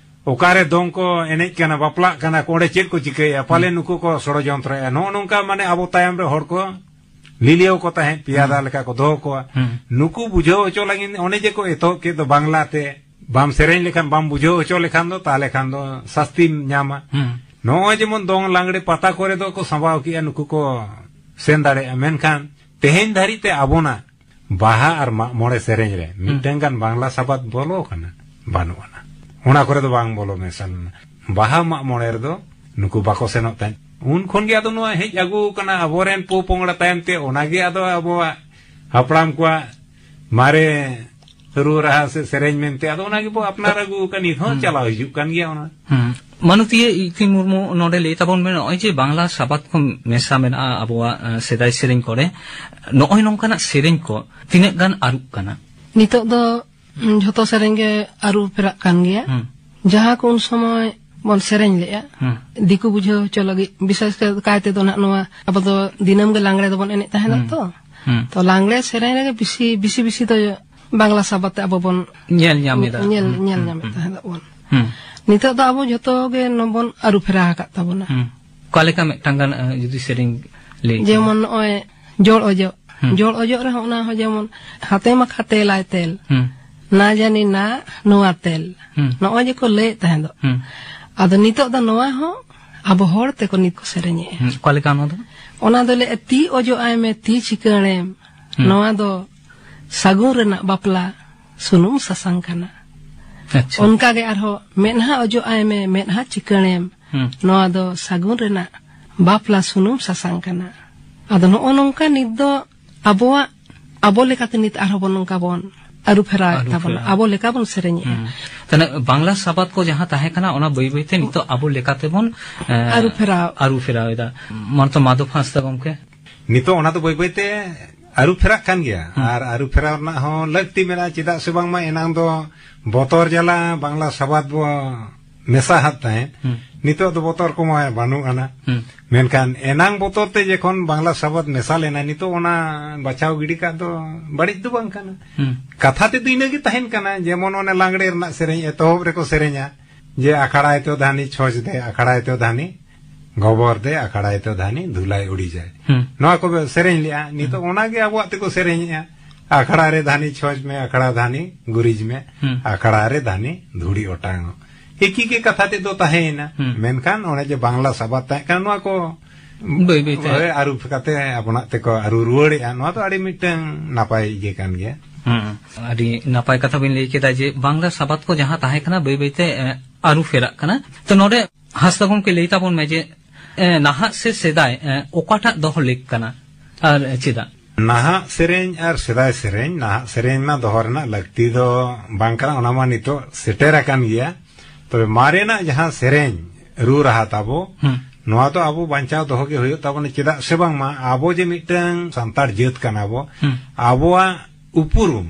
ᱚᱠᱟᱨᱮ ᱫᱚᱝ ᱠᱚ ᱮᱱᱮᱡ ᱠᱟᱱᱟ, ᱵᱟᱯᱞᱟᱜ ᱠᱟᱱᱟ ᱠᱚ, ᱚᱸᱰᱮ ᱪᱮᱫ ᱠᱚ ᱪᱤᱠᱟᱹᱭᱮᱫᱼᱟ? ᱯᱟᱞᱮ ᱦᱩᱸ᱾ ᱱᱩᱠᱩ ᱠᱚ ᱥᱚᱲᱚᱡᱚᱱᱛᱨᱚᱭᱮᱫᱼᱟ᱾ ᱱᱚᱜᱼᱚ ᱱᱚᱝᱠᱟ, ᱢᱟᱱᱮ, ᱟᱵᱚ ᱛᱟᱭᱚᱢ ᱨᱮ ᱦᱚᱲ ᱠᱚ ᱞᱤᱞᱤᱭᱟᱹᱣ ᱠᱚ ᱛᱟᱦᱮᱸᱫ, ᱯᱮᱭᱟᱫᱟ ᱦᱩᱸ᱾ ᱞᱮᱠᱟ ᱠᱚ ᱫᱚᱦᱚ ᱠᱚᱣᱟ᱾ ᱦᱩᱸ᱾ ᱱᱩᱠᱩ ᱵᱩᱡᱷᱟᱹᱣ ᱦᱚᱪᱚ ᱞᱟᱹᱜᱤᱫ ᱚᱱᱮ ᱡᱮ ᱠᱚ ᱮᱛᱚᱦᱚᱵ ᱠᱮᱫ ᱫᱚ ᱵᱟᱝᱞᱟ ᱛᱮ, ᱵᱟᱢ ᱥᱮᱨᱮᱧ ᱞᱮᱠᱷᱟᱱ, ᱵᱟᱢ ᱵᱩᱡᱷᱟᱹᱣ ᱦᱚᱪᱚ ᱞᱮᱠᱷᱟᱱ ᱫᱚ, ᱛᱟᱦᱞᱮ ᱠᱷᱟᱱ ᱫᱚ ᱥᱟᱥᱛᱤᱢ ᱧᱟᱢᱟ᱾ ᱦᱩᱸ᱾ ᱱᱚᱜᱼᱚᱭ ᱡᱮᱢᱚᱱ ᱫᱚᱝ ᱞᱟᱜᱽᱲᱮ ᱯᱟᱛᱟ ᱠᱚᱨᱮ ᱫᱚ ᱠᱚ ᱥᱟᱢᱵᱟᱣ ᱠᱮᱜᱼᱟ, ᱱᱩᱠᱩ ᱠᱚ ᱥᱮᱱ ᱫᱟᱲᱮᱭᱟᱜᱼᱟ, ᱢᱮᱱᱠᱷᱟᱱ ᱛᱮᱦᱮᱧ ᱫᱷᱟᱹᱨᱤᱡ ᱛᱮ ᱟᱵᱚᱱᱟᱜ ᱵᱟᱦᱟ ᱟᱨ ᱢᱟᱜ ᱢᱚᱬᱮ ᱥᱮᱨᱮᱧ ᱨᱮ ᱦᱩᱸ᱾ ᱢᱤᱫᱴᱟᱝ ᱜᱟᱱ ᱵᱟᱝᱞᱟ ᱥᱟᱵᱟᱫ ᱵᱚᱞᱚ ᱟᱠᱟᱱᱟ? ᱵᱟᱹᱱᱩᱜ ᱟᱱᱟ᱾ ᱚᱱᱟ ᱠᱚᱨᱮ ᱫᱚ ᱵᱟᱝ ᱵᱚᱞᱚ ᱢᱮᱥᱟ ᱞᱮᱱᱟ᱾ ᱵᱟᱦᱟ ᱢᱟᱜ ᱢᱚᱬᱮ ᱨᱮᱫᱚ ᱱᱩᱠᱩ ᱵᱟᱠᱚ ᱥᱮᱱᱚᱜ ᱛᱟᱦᱮᱸᱫ᱾ ᱩᱱ ᱠᱷᱚᱱ ᱜᱮ ᱟᱫᱚ ᱱᱚᱣᱟ ᱦᱮᱡ ᱟᱹᱜᱩ ᱟᱠᱟᱱᱟ, ᱟᱵᱚᱨᱮᱱ ᱯᱚ ᱯᱚᱝᱲᱟ ᱛᱟᱭᱚᱢ ᱛᱮ ᱚᱱᱟ ᱜᱮ ᱟᱫᱚ ᱟᱵᱚᱣᱟᱜ ᱦᱟᱯᱲᱟᱢ ᱠᱚᱣᱟᱜ ᱢᱟᱨᱮ ᱨᱩ ᱨᱟᱦᱟ ᱥᱮ ᱥᱮᱨᱮᱧ ᱢᱮᱱᱛᱮ ᱟᱫᱚ ᱚᱱᱟ ᱜᱮᱵᱚ ᱟᱯᱱᱟᱨ ᱟᱹᱜᱩ ᱟᱠᱟᱫ, ᱱᱤᱛ ᱦᱚᱸ ᱦᱩᱸ᱾ ᱪᱟᱞᱟᱣ ᱦᱤᱡᱩᱜ ᱠᱟᱱ ᱜᱮᱭᱟ ᱚᱱᱟ᱾ ᱦᱩᱸ᱾ ᱢᱟᱱᱚᱛᱤᱭᱟᱹ ᱤᱛᱷᱤ ᱢᱩᱨᱢᱩ, ᱱᱚᱰᱮ ᱞᱟᱹᱭ ᱛᱟᱵᱚᱱ ᱢᱮ, ᱱᱚᱜᱼᱚᱭ ᱡᱮ ᱵᱟᱝᱞᱟ ᱥᱟᱵᱟᱫ ᱠᱚ ᱢᱮᱥᱟ ᱢᱮᱱᱟᱜᱼᱟ ᱟᱵᱚᱣᱟᱜ, ᱮ, ᱥᱮᱫᱟᱭ ᱥᱮᱨᱮᱧ ᱠᱚᱨᱮ, ᱱᱚᱜᱼᱚᱭ ᱱᱚᱝᱠᱟᱱᱟᱜ ᱥᱮᱨᱮᱧ ᱠᱚ ᱛᱤᱱᱟᱹᱜ ᱜᱟᱱ ᱟᱹᱨᱩᱜ ᱠᱟᱱᱟ? ᱱᱤᱛᱚᱜ ᱫᱚ, ᱩᱸ, ᱡᱷᱚᱛᱚ ᱥᱮᱨᱮᱧ ᱜᱮ ᱟᱹᱨᱩ ᱯᱷᱮᱨᱟᱜ ᱠᱟᱱ ᱜᱮᱭᱟ᱾ ᱦᱩᱸ᱾ ᱡᱟᱦᱟᱸ ᱠᱚ ᱩᱱ ᱥᱚᱢᱚᱭ ᱵᱚᱱ ᱥᱮᱨᱮᱧ ᱞᱮᱜᱼᱟ, ᱦᱩᱸ᱾ ᱫᱤᱠᱩ ᱵᱩᱡᱷᱟᱹᱣ ᱦᱚᱪᱚ ᱞᱟᱹᱜᱤᱫ, ᱵᱤᱥᱮᱥ ᱠᱟᱭ ᱛᱮᱫᱚ ᱱᱟᱜ ᱱᱚᱣᱟ ᱟᱵᱚ ᱫᱚ ᱫᱤᱱᱟᱹᱢ ᱜᱮ ᱞᱟᱝᱲᱮ ᱫᱚᱵᱚᱱ ᱮᱱᱮᱡ ᱛᱟᱦᱮᱸᱱᱟ ᱦᱩᱸ᱾ ᱛᱚ᱾ ᱦᱩᱸ᱾ ᱛᱚ ᱞᱟᱝᱲᱮ ᱥᱮᱨᱮᱧ ᱨᱮᱜᱮ ᱵᱤᱥᱤ, ᱵᱤᱥᱤ, ᱵᱤᱥᱤ ᱫᱚ ᱵᱟᱝᱞᱟ ᱥᱟᱵᱟᱫ ᱛᱮ ᱟᱵᱚ ᱵᱚᱱ ᱧᱮᱞ ᱧᱟᱢ ᱮᱫᱟ᱾ ᱧᱮᱞ, ᱦᱩᱸ, ᱧᱮᱞ ᱦᱩᱸ, ᱧᱟᱢᱮᱫ ᱦᱩᱸ᱾ ᱛᱟᱦᱮᱸ ᱫᱚ ᱵᱚᱱ᱾ ᱦᱩᱸ᱾ ᱱᱤᱛᱚᱜ ᱫᱚ ᱟᱵᱚ ᱡᱷᱚᱛᱚ ᱜᱮ ᱱᱚᱵᱚᱱ ᱟᱹᱨᱩ ᱯᱷᱮᱨᱟᱣ ᱟᱠᱟᱫ ᱛᱟᱵᱚᱱᱟ᱾ ᱦᱩᱸ᱾ ᱚᱠᱟ ᱞᱮᱠᱟ ᱢᱤᱫᱴᱟᱝ ᱜᱟᱱ, ᱮ, ᱡᱩᱫᱤ ᱥᱮᱨᱮᱧ ᱞᱟᱹᱭ ᱠᱮᱭᱟ? ᱡᱮᱢᱚᱱ ᱱᱚᱜᱼᱚᱭ ᱡᱚᱲ ᱚᱡᱚᱜ᱾ ᱦᱩᱸ᱾ ᱡᱚᱲ ᱚᱡᱚᱜ ᱨᱮᱦᱚᱸ ᱚᱱᱟ ᱦᱚᱸ ᱡᱮᱢᱚᱱ ᱦᱟᱛᱮ ᱢᱟᱠᱷᱟ ᱛᱮᱞᱟᱭ ᱛᱮᱞ᱾ ᱦᱩᱸ᱾ ᱱᱟ ᱡᱟᱱᱤ ᱱᱟ ᱱᱚᱣᱟ ᱛᱮᱞ᱾ ᱦᱩᱸ᱾ ᱱᱚᱜᱼᱚᱭ ᱡᱮᱠᱚ ᱞᱟᱹᱭᱮᱫ ᱛᱟᱦᱮᱸ ᱫᱚ᱾ ᱦᱩᱸ᱾ ᱟᱫᱚ ᱱᱤᱛᱚᱜ ᱫᱚ ᱱᱚᱣᱟ ᱦᱚᱸ ᱟᱵᱚ ᱦᱚᱲ ᱛᱮᱠᱚ ᱱᱤᱛ ᱠᱚ ᱥᱮᱨᱮᱧᱮᱜᱼᱟ᱾ ᱦᱩᱸ᱾ ᱚᱠᱟ ᱞᱮᱠᱟ ᱚᱱᱟ ᱫᱚ? ᱚᱱᱟ ᱫᱚ ᱞᱟᱹᱭᱮᱫᱼᱟ, "ᱛᱤ ᱚᱡᱚᱜ ᱟᱭ ᱢᱮ ᱛᱤ ᱪᱤᱠᱟᱹᱲᱮᱢ, ᱦᱩᱸ᱾ ᱱᱚᱣᱟ ᱫᱚ ᱥᱟᱹᱜᱩᱱ ᱨᱮᱱᱟᱜ ᱵᱟᱯᱞᱟ ᱥᱩᱱᱩᱢ ᱥᱟᱥᱟᱝ ᱠᱟᱱᱟ᱾" ᱟᱪᱪᱷᱟ᱾ ᱚᱱᱠᱟ ᱜᱮ ᱟᱨᱦᱚᱸ, "ᱢᱮᱫᱦᱟ ᱚᱡᱚᱜ ᱟᱭ ᱢᱮ ᱢᱮᱫᱦᱟ ᱪᱤᱠᱟᱹᱲᱮᱢ, ᱦᱩᱸ᱾ ᱱᱚᱣᱟ ᱫᱚ ᱥᱟᱹᱜᱩᱱ ᱨᱮᱱᱟᱜ ᱵᱟᱯᱞᱟ ᱥᱩᱱᱩᱢ ᱥᱟᱥᱟᱝ ᱠᱟᱱᱟ᱾" ᱟᱫᱚ ᱱᱚᱜᱼᱚ ᱱᱚᱝᱠᱟ ᱱᱤᱛ ᱫᱚ ᱟᱵᱚᱣᱟᱜ, ᱟᱵᱚ ᱞᱮᱠᱟᱛᱮ ᱱᱤᱛ ᱟᱨᱦᱚᱸ ᱵᱚᱱ ᱱᱚᱝᱠᱟ ᱵᱚᱱ ᱟᱹᱨᱩ ᱯᱷᱮᱨᱟᱣᱮᱫ ᱟᱹᱨᱩ ᱛᱟᱵᱚᱱᱟ, ᱯᱷᱮᱨᱟᱣ᱾ ᱟᱵᱚ ᱞᱮᱠᱟ ᱵᱚᱱ ᱥᱮᱨᱮᱧᱮᱜᱼᱟ᱾ ᱦᱩᱸ᱾ ᱛᱟᱦᱞᱮ ᱵᱟᱝᱞᱟ ᱥᱟᱵᱟᱫ ᱠᱚ ᱡᱟᱦᱟᱸ ᱛᱟᱦᱮᱸ ᱠᱟᱱᱟ, ᱚᱱᱟ ᱵᱟᱹᱭ ᱵᱟᱹᱭᱛᱮ ᱱᱤᱛᱚᱜ ᱟᱵᱚ ᱞᱮᱠᱟᱛᱮᱵᱚᱱ, ᱮ, ᱟᱹᱨᱩ ᱯᱷᱮᱨᱟᱣ᱾ ᱟᱹᱨᱩ ᱯᱷᱮᱨᱟᱣ ᱮᱫᱟ᱾ ᱢᱟᱱᱚᱛ ᱢᱟᱫᱷᱚᱵ ᱦᱟᱸᱥᱫᱟ ᱜᱚᱢᱠᱮ? ᱱᱤᱛᱚᱜ ᱚᱱᱟ ᱫᱚ ᱵᱟᱹᱭ ᱵᱟᱹᱭᱛᱮ ᱟᱹᱨᱩ ᱯᱷᱮᱨᱟᱜ ᱠᱟᱱ ᱜᱮᱭᱟ᱾ ᱦᱩᱸ᱾ ᱟᱨ ᱟᱹᱨᱩ ᱯᱷᱮᱨᱟᱣ ᱨᱮᱱᱟᱜ ᱦᱚᱸ ᱞᱟᱹᱠᱛᱤ ᱢᱮᱱᱟᱜᱼᱟ, ᱪᱮᱫᱟᱜ ᱥᱮ ᱵᱟᱝᱢᱟ ᱮᱱᱟᱝ ᱫᱚ ᱵᱚᱛᱚᱨ ᱡᱟᱞᱟ ᱵᱟᱝᱞᱟ ᱥᱟᱵᱟᱫ ᱵᱚ ᱢᱮᱥᱟ ᱦᱟᱫ ᱛᱟᱦᱮᱸᱫ᱾ ᱦᱩᱸ᱾ ᱱᱤᱛᱚᱜ ᱫᱚ ᱵᱚᱛᱚᱨ ᱠᱚᱢᱟ ᱵᱟᱹᱱᱩᱜ ᱟᱱᱟ᱾ ᱦᱩᱸ᱾ ᱢᱮᱱᱠᱷᱟᱱ ᱮᱱᱟᱝ ᱵᱚᱛᱚᱨ ᱛᱮ ᱡᱚᱠᱷᱚᱱ ᱵᱟᱝᱞᱟ ᱥᱟᱵᱟᱫ ᱢᱮᱥᱟ ᱞᱮᱱᱟ, ᱱᱤᱛᱚᱜ ᱚᱱᱟ ᱵᱟᱪᱷᱟᱣ ᱜᱤᱰᱤ ᱠᱟᱜ ᱫᱚ ᱵᱟᱹᱲᱤᱡ ᱫᱚ ᱵᱟᱝ ᱠᱟᱱᱟ᱾ ᱦᱩᱸ᱾ ᱠᱟᱛᱷᱟ ᱛᱮᱫᱚ ᱤᱱᱟᱹ ᱜᱮ ᱛᱟᱦᱮᱱ ᱠᱟᱱᱟ, ᱡᱮᱢᱚᱱ ᱚᱱᱮ ᱞᱟᱜᱽᱲᱮ ᱨᱮᱱᱟᱜ ᱥᱮᱨᱮᱧ ᱮᱛᱚᱦᱚᱵ ᱨᱮᱠᱚ ᱥᱮᱨᱮᱧᱟ, ᱡᱮ "ᱟᱠᱷᱲᱟᱭ ᱛᱚ ᱫᱷᱟᱹᱱᱤ ᱪᱷᱚᱸᱪ ᱫᱮ, ᱟᱠᱷᱲᱟᱭ ᱛᱚ ᱫᱷᱟᱹᱱᱤ ᱜᱚᱵᱚᱨ ᱫᱮ, ᱟᱠᱷᱲᱟᱭ ᱛᱚ ᱫᱷᱟᱹᱱᱤ ᱫᱷᱩᱞᱟᱭ ᱩᱰᱤᱡᱟᱭ᱾" ᱦᱩᱸ᱾ ᱱᱚᱣᱟ ᱠᱚ ᱥᱮᱨᱮᱧ ᱞᱮᱜᱼᱟ᱾ ᱱᱤᱛᱚᱜ ᱦᱩᱸ᱾ ᱚᱱᱟ ᱜᱮ ᱟᱵᱚᱣᱟᱜ ᱛᱮᱠᱚ ᱥᱮᱨᱮᱧᱮᱜᱼᱟ, "ᱟᱠᱷᱲᱟ ᱨᱮ ᱫᱷᱟᱹᱱᱤ ᱪᱷᱚᱸᱪ ᱢᱮ, ᱟᱠᱷᱲᱟ ᱫᱷᱟᱹᱱᱤ ᱜᱩᱨᱤᱡ ᱢᱮ, ᱦᱩᱸ᱾ ᱟᱠᱷᱲᱟ ᱨᱮ ᱫᱷᱟᱹᱱᱤ ᱫᱷᱩᱲᱤ ᱚᱴᱟᱝᱚᱜ᱾" ᱮᱠᱤ ᱜᱮ ᱠᱟᱛᱷᱟ ᱛᱮᱫᱚ ᱛᱟᱦᱮᱸᱭᱮᱱᱟ᱾ ᱦᱩᱸ᱾ ᱢᱮᱱᱠᱷᱟᱱ ᱚᱱᱮ ᱡᱮ ᱵᱟᱝᱞᱟ ᱥᱟᱵᱟᱫ ᱛᱟᱦᱮᱸ ᱠᱟᱱᱟ, ᱱᱚᱣᱟ ᱠᱚ ᱵᱟᱹᱭ ᱵᱟᱹᱭ ᱛᱮ᱾ ᱦᱳᱭ, ᱟᱹᱨᱩ ᱠᱟᱛᱮ ᱟᱵᱚᱱᱟᱜ ᱛᱮᱠᱚ ᱟᱹᱨᱩ ᱨᱩᱣᱟᱹᱲᱮᱜᱼᱟ᱾ ᱱᱚᱣᱟ ᱫᱚ ᱟᱹᱰᱤ ᱢᱤᱫᱴᱟᱝ ᱱᱟᱯᱟᱭ ᱤᱭᱟᱹ ᱠᱟᱱ ᱜᱮᱭᱟ᱾ ᱦᱩᱸ, ᱟᱹᱰᱤ ᱱᱟᱯᱟᱭ ᱠᱟᱛᱷᱟ ᱵᱤᱱ ᱞᱟᱹᱭ ᱠᱮᱫᱟ ᱡᱮ ᱵᱟᱝᱞᱟ ᱥᱟᱵᱟᱫ ᱠᱚ ᱡᱟᱦᱟᱸ ᱛᱟᱦᱮᱸ ᱠᱟᱱᱟ, ᱵᱟᱹᱭ ᱵᱟᱹᱭ ᱛᱮ, ᱮ, ᱟᱹᱨᱩ ᱯᱷᱮᱨᱟᱜ ᱠᱟᱱᱟ᱾ ᱛᱚ, ᱱᱚᱰᱮ ᱦᱟᱸᱥᱫᱟ ᱜᱚᱢᱠᱮ, ᱞᱟᱹᱭ ᱛᱟᱵᱚᱱ ᱢᱮ ᱡᱮ, ᱮ, ᱱᱟᱦᱟᱜ ᱥᱮ ᱥᱮᱫᱟᱭ, ᱮ, ᱚᱠᱟᱴᱟᱜ ᱫᱚᱦᱚ ᱞᱮᱠ ᱠᱟᱱᱟ ᱟᱨ ᱪᱮᱫᱟᱜ? ᱱᱟᱦᱟᱜ ᱥᱮᱨᱮᱧ ᱟᱨ ᱥᱮᱫᱟᱭ ᱥᱮᱨᱮᱧ, ᱱᱟᱦᱟᱜ ᱥᱮᱨᱮᱧ ᱢᱟ ᱫᱚᱦᱚ ᱨᱮᱱᱟᱜ ᱞᱟᱹᱠᱛᱤ ᱫᱚ ᱵᱟᱝ ᱠᱟᱱᱟ, ᱚᱱᱟ ᱢᱟ ᱱᱤᱛᱚᱜ ᱥᱮᱴᱮᱨ ᱟᱠᱟᱱ ᱜᱮᱭᱟ᱾ ᱛᱚᱵᱮ ᱢᱟᱨᱮᱱᱟᱜ ᱡᱟᱦᱟᱸ ᱥᱮᱨᱮᱧ, ᱨᱩ ᱨᱟᱦᱟ ᱛᱟᱵᱚ, ᱦᱩᱸ᱾ ᱱᱚᱣᱟ ᱫᱚ ᱟᱵᱚ ᱵᱟᱧᱪᱟᱣ ᱫᱚᱦᱚ ᱜᱮ ᱦᱩᱭᱩᱜ ᱛᱟᱵᱚᱱᱟ᱾ ᱪᱮᱫᱟᱜ ᱥᱮ ᱵᱟᱝᱢᱟ ᱟᱵᱚ ᱡᱮ ᱢᱤᱫᱴᱟᱝ ᱥᱟᱱᱛᱟᱲ ᱡᱟᱹᱛ ᱠᱟᱱᱟ ᱵᱚ, ᱦᱩᱸ᱾ ᱟᱵᱚᱣᱟᱜ ᱩᱯᱩᱨᱩᱢ,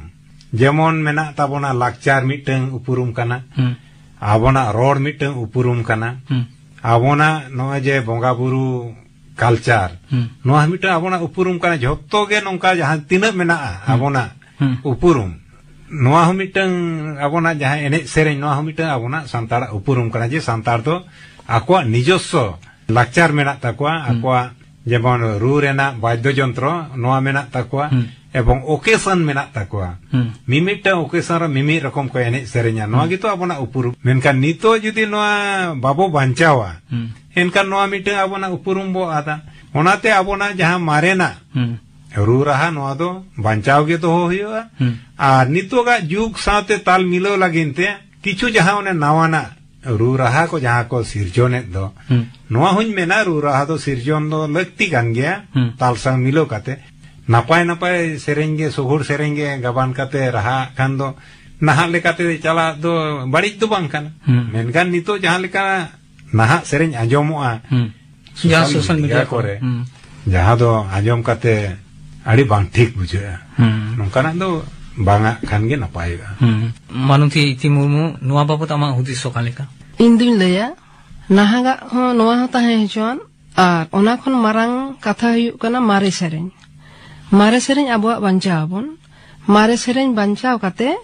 ᱡᱮᱢᱚᱱ ᱢᱮᱱᱟᱜ ᱛᱟᱵᱚᱱᱟ, ᱞᱟᱠᱪᱟᱨ ᱢᱤᱫᱴᱟᱝ ᱩᱯᱩᱨᱩᱢ ᱠᱟᱱᱟ, ᱦᱩᱸ᱾ ᱟᱵᱚᱱᱟᱜ ᱨᱚᱲ ᱢᱤᱫᱴᱟᱝ ᱩᱯᱩᱨᱩᱢ ᱠᱟᱱᱟ, ᱦᱩᱸ᱾ ᱟᱵᱚᱱᱟᱜ ᱱᱚᱜᱼᱚᱭ ᱡᱮ ᱵᱚᱸᱜᱟ ᱵᱩᱨᱩ ᱠᱟᱞᱪᱟᱨ, ᱦᱩᱸ᱾ ᱱᱚᱣᱟ ᱦᱚᱸ ᱢᱤᱫᱴᱟᱝ ᱟᱵᱚᱱᱟᱜ ᱩᱯᱩᱨᱩᱢ ᱠᱟᱱᱟ᱾ ᱡᱷᱚᱛᱚ ᱜᱮ ᱱᱚᱝᱠᱟ ᱡᱟᱦᱟᱸ ᱛᱤᱱᱟᱹᱜ ᱢᱮᱱᱟᱜᱼᱟ ᱦᱩᱸ᱾ ᱟᱵᱚᱱᱟᱜ ᱦᱩᱸ᱾ ᱩᱯᱩᱨᱩᱢ, ᱱᱚᱣᱟ ᱦᱚᱸ ᱢᱤᱫᱴᱟᱝ ᱟᱵᱚᱱᱟᱜ ᱡᱟᱦᱟᱸ ᱮᱱᱮᱡ ᱥᱮᱨᱮᱧ, ᱱᱚᱣᱟ ᱦᱚᱸ ᱢᱤᱫᱴᱟᱝ ᱟᱵᱚᱱᱟᱜ ᱥᱟᱱᱛᱟᱲᱟᱜ ᱩᱯᱩᱨᱩᱢ ᱠᱟᱱᱟ, ᱡᱮ ᱥᱟᱱᱛᱟᱲ ᱫᱚ ᱟᱠᱚᱣᱟᱜ ᱱᱤᱡᱚᱥᱥᱚ ᱞᱟᱠᱪᱟᱨ ᱢᱮᱱᱟᱜ ᱛᱟᱠᱚᱣᱟ, ᱦᱩᱸ᱾ ᱟᱠᱚᱣᱟᱜ ᱡᱮᱢᱚᱱ ᱨᱩ ᱨᱮᱱᱟᱜ ᱵᱟᱫᱽᱫᱷᱚ ᱡᱚᱱᱛᱨᱚ ᱱᱚᱣᱟ ᱢᱮᱱᱟᱜ ᱛᱟᱠᱚᱣᱟ, ᱦᱩᱸ᱾ ᱮᱵᱚᱝ ᱳᱠᱮᱥᱚᱱ ᱢᱮᱱᱟᱜ ᱛᱟᱠᱚᱣᱟ᱾ ᱦᱩᱸ᱾ ᱢᱤᱢᱤᱫᱴᱟᱝ ᱳᱠᱮᱥᱚᱱ ᱨᱮ ᱢᱤᱢᱤᱫ ᱨᱚᱠᱚᱢ ᱠᱚ ᱮᱱᱮᱡ ᱥᱮᱨᱮᱧᱟ᱾ ᱱᱚᱣᱟ ᱦᱩᱸ᱾ ᱜᱮᱛᱚ ᱟᱵᱚᱱᱟᱜ ᱩᱯᱩᱨᱩᱢ᱾ ᱢᱮᱱᱠᱷᱟᱱ ᱱᱤᱛᱚᱜ ᱡᱩᱫᱤ ᱱᱚᱣᱟ ᱵᱟᱵᱚ ᱵᱟᱧᱪᱟᱣᱟ, ᱦᱩᱸ᱾ ᱮᱱᱠᱷᱟᱱ ᱱᱚᱣᱟ ᱢᱤᱫᱴᱟᱝ ᱟᱵᱚᱱᱟᱜ ᱩᱯᱩᱨᱩᱢ ᱵᱚ ᱟᱫᱟ᱾ ᱚᱱᱟᱛᱮ ᱟᱵᱚᱱᱟᱜ ᱡᱟᱦᱟᱸ ᱢᱟᱨᱮᱱᱟᱜ ᱦᱩᱸ᱾ ᱨᱩ ᱨᱟᱦᱟ, ᱱᱚᱣᱟ ᱫᱚ ᱵᱟᱧᱪᱟᱣ ᱜᱮ ᱫᱚᱦᱚ ᱦᱩᱭᱩᱜᱼᱟ᱾ ᱦᱩᱸ᱾ ᱟᱨ ᱱᱤᱛᱚᱜᱟᱜ ᱡᱩᱜᱽ ᱥᱟᱶᱛᱮ ᱛᱟᱞ ᱢᱤᱞᱟᱹᱣ ᱞᱟᱹᱜᱤᱫ ᱛᱮ ᱠᱤᱪᱷᱩ ᱡᱟᱦᱟᱸ ᱚᱱᱮ ᱱᱟᱣᱟᱱᱟᱜ ᱨᱩ ᱨᱟᱦᱟ ᱠᱚ ᱡᱟᱦᱟᱸ ᱠᱚ ᱥᱤᱨᱡᱚᱱᱮᱫ ᱫᱚ, ᱦᱩᱸ᱾ ᱱᱚᱣᱟ ᱦᱚᱸᱧ ᱢᱮᱱᱟ, ᱨᱩ ᱨᱟᱦᱟ ᱫᱚ ᱥᱤᱨᱡᱚᱱ ᱫᱚ ᱞᱟᱹᱠᱛᱤ ᱠᱟᱱ ᱜᱮᱭᱟ, ᱦᱩᱸ᱾ ᱛᱟᱞ ᱥᱟᱶ ᱢᱤᱞᱟᱹᱣ ᱠᱟᱛᱮ᱾ ᱱᱟᱯᱟᱭ ᱱᱟᱯᱟᱭ ᱥᱮᱨᱮᱧ ᱜᱮ, ᱥᱩᱜᱩᱲ ᱥᱮᱨᱮᱧ ᱜᱮ ᱜᱟᱵᱟᱱ ᱠᱟᱛᱮ ᱨᱟᱦᱟ ᱠᱷᱟᱱ ᱫᱚ ᱱᱟᱦᱟᱜ ᱞᱮᱠᱟᱛᱮ ᱪᱟᱞᱟᱜ ᱫᱚ ᱵᱟᱹᱲᱤᱡ ᱫᱚ ᱵᱟᱝ ᱠᱟᱱᱟ᱾ ᱦᱩᱸ᱾ ᱢᱮᱱᱠᱷᱟᱱ ᱱᱤᱛᱚᱜ ᱡᱟᱦᱟᱸ ᱞᱮᱠᱟ ᱱᱟᱦᱟᱜ ᱥᱮᱨᱮᱧ ᱟᱸᱡᱚᱢᱚᱜᱼᱟ, ᱦᱩᱸ᱾ ᱡᱟᱦᱟᱸ ᱥᱳᱥᱟᱞ ᱥᱳᱥᱟᱞ ᱢᱤᱰᱤᱭᱟ ᱢᱤᱰᱤᱭᱟ ᱠᱚᱨᱮ᱾ ᱠᱚᱨᱮ, ᱦᱩᱸ᱾ ᱡᱟᱦᱟᱸ ᱫᱚ ᱟᱸᱡᱚᱢ ᱠᱟᱛᱮ ᱟᱹᱰᱤ ᱵᱟᱝ ᱴᱷᱤᱠ ᱵᱩᱡᱷᱟᱹᱜᱼᱟ᱾ ᱦᱩᱸ᱾ ᱱᱚᱝᱠᱟᱱᱟᱜ ᱫᱚ ᱵᱟᱝᱟᱜ ᱠᱷᱟᱱ ᱜᱮ ᱱᱟᱯᱟᱭᱚᱜᱼᱟ᱾ ᱦᱩᱸ᱾ ᱢᱟᱱᱚᱛᱤ ᱤᱛᱤ ᱢᱩᱨᱢᱩ, ᱱᱚᱣᱟ ᱵᱟᱵᱚᱛ ᱟᱢᱟᱜ ᱦᱩᱫᱤᱥ ᱚᱠᱟ ᱞᱮᱠᱟ? ᱤᱧ ᱫᱩᱧ ᱞᱟᱹᱭᱟ, ᱱᱟᱦᱟᱜᱟᱜ ᱦᱚᱸ ᱱᱚᱣᱟ ᱦᱚᱸ ᱛᱟᱦᱮᱸ ᱦᱚᱪᱚᱣᱟᱱ, ᱟᱨ ᱚᱱᱟ ᱠᱷᱚᱱ ᱢᱟᱨᱟᱝ ᱠᱟᱛᱷᱟ ᱦᱩᱭᱩᱜ ᱠᱟᱱᱟ ᱢᱟᱨᱮ ᱥᱮᱨᱮᱧ᱾ ᱢᱟᱨᱮ ᱥᱮᱨᱮᱧ ᱟᱵᱚᱣᱟᱜ ᱵᱟᱧᱪᱟᱣ ᱟᱵᱚᱱ᱾ ᱢᱟᱨᱮ ᱥᱮᱨᱮᱧ ᱵᱟᱧᱪᱟᱣ ᱠᱟᱛᱮ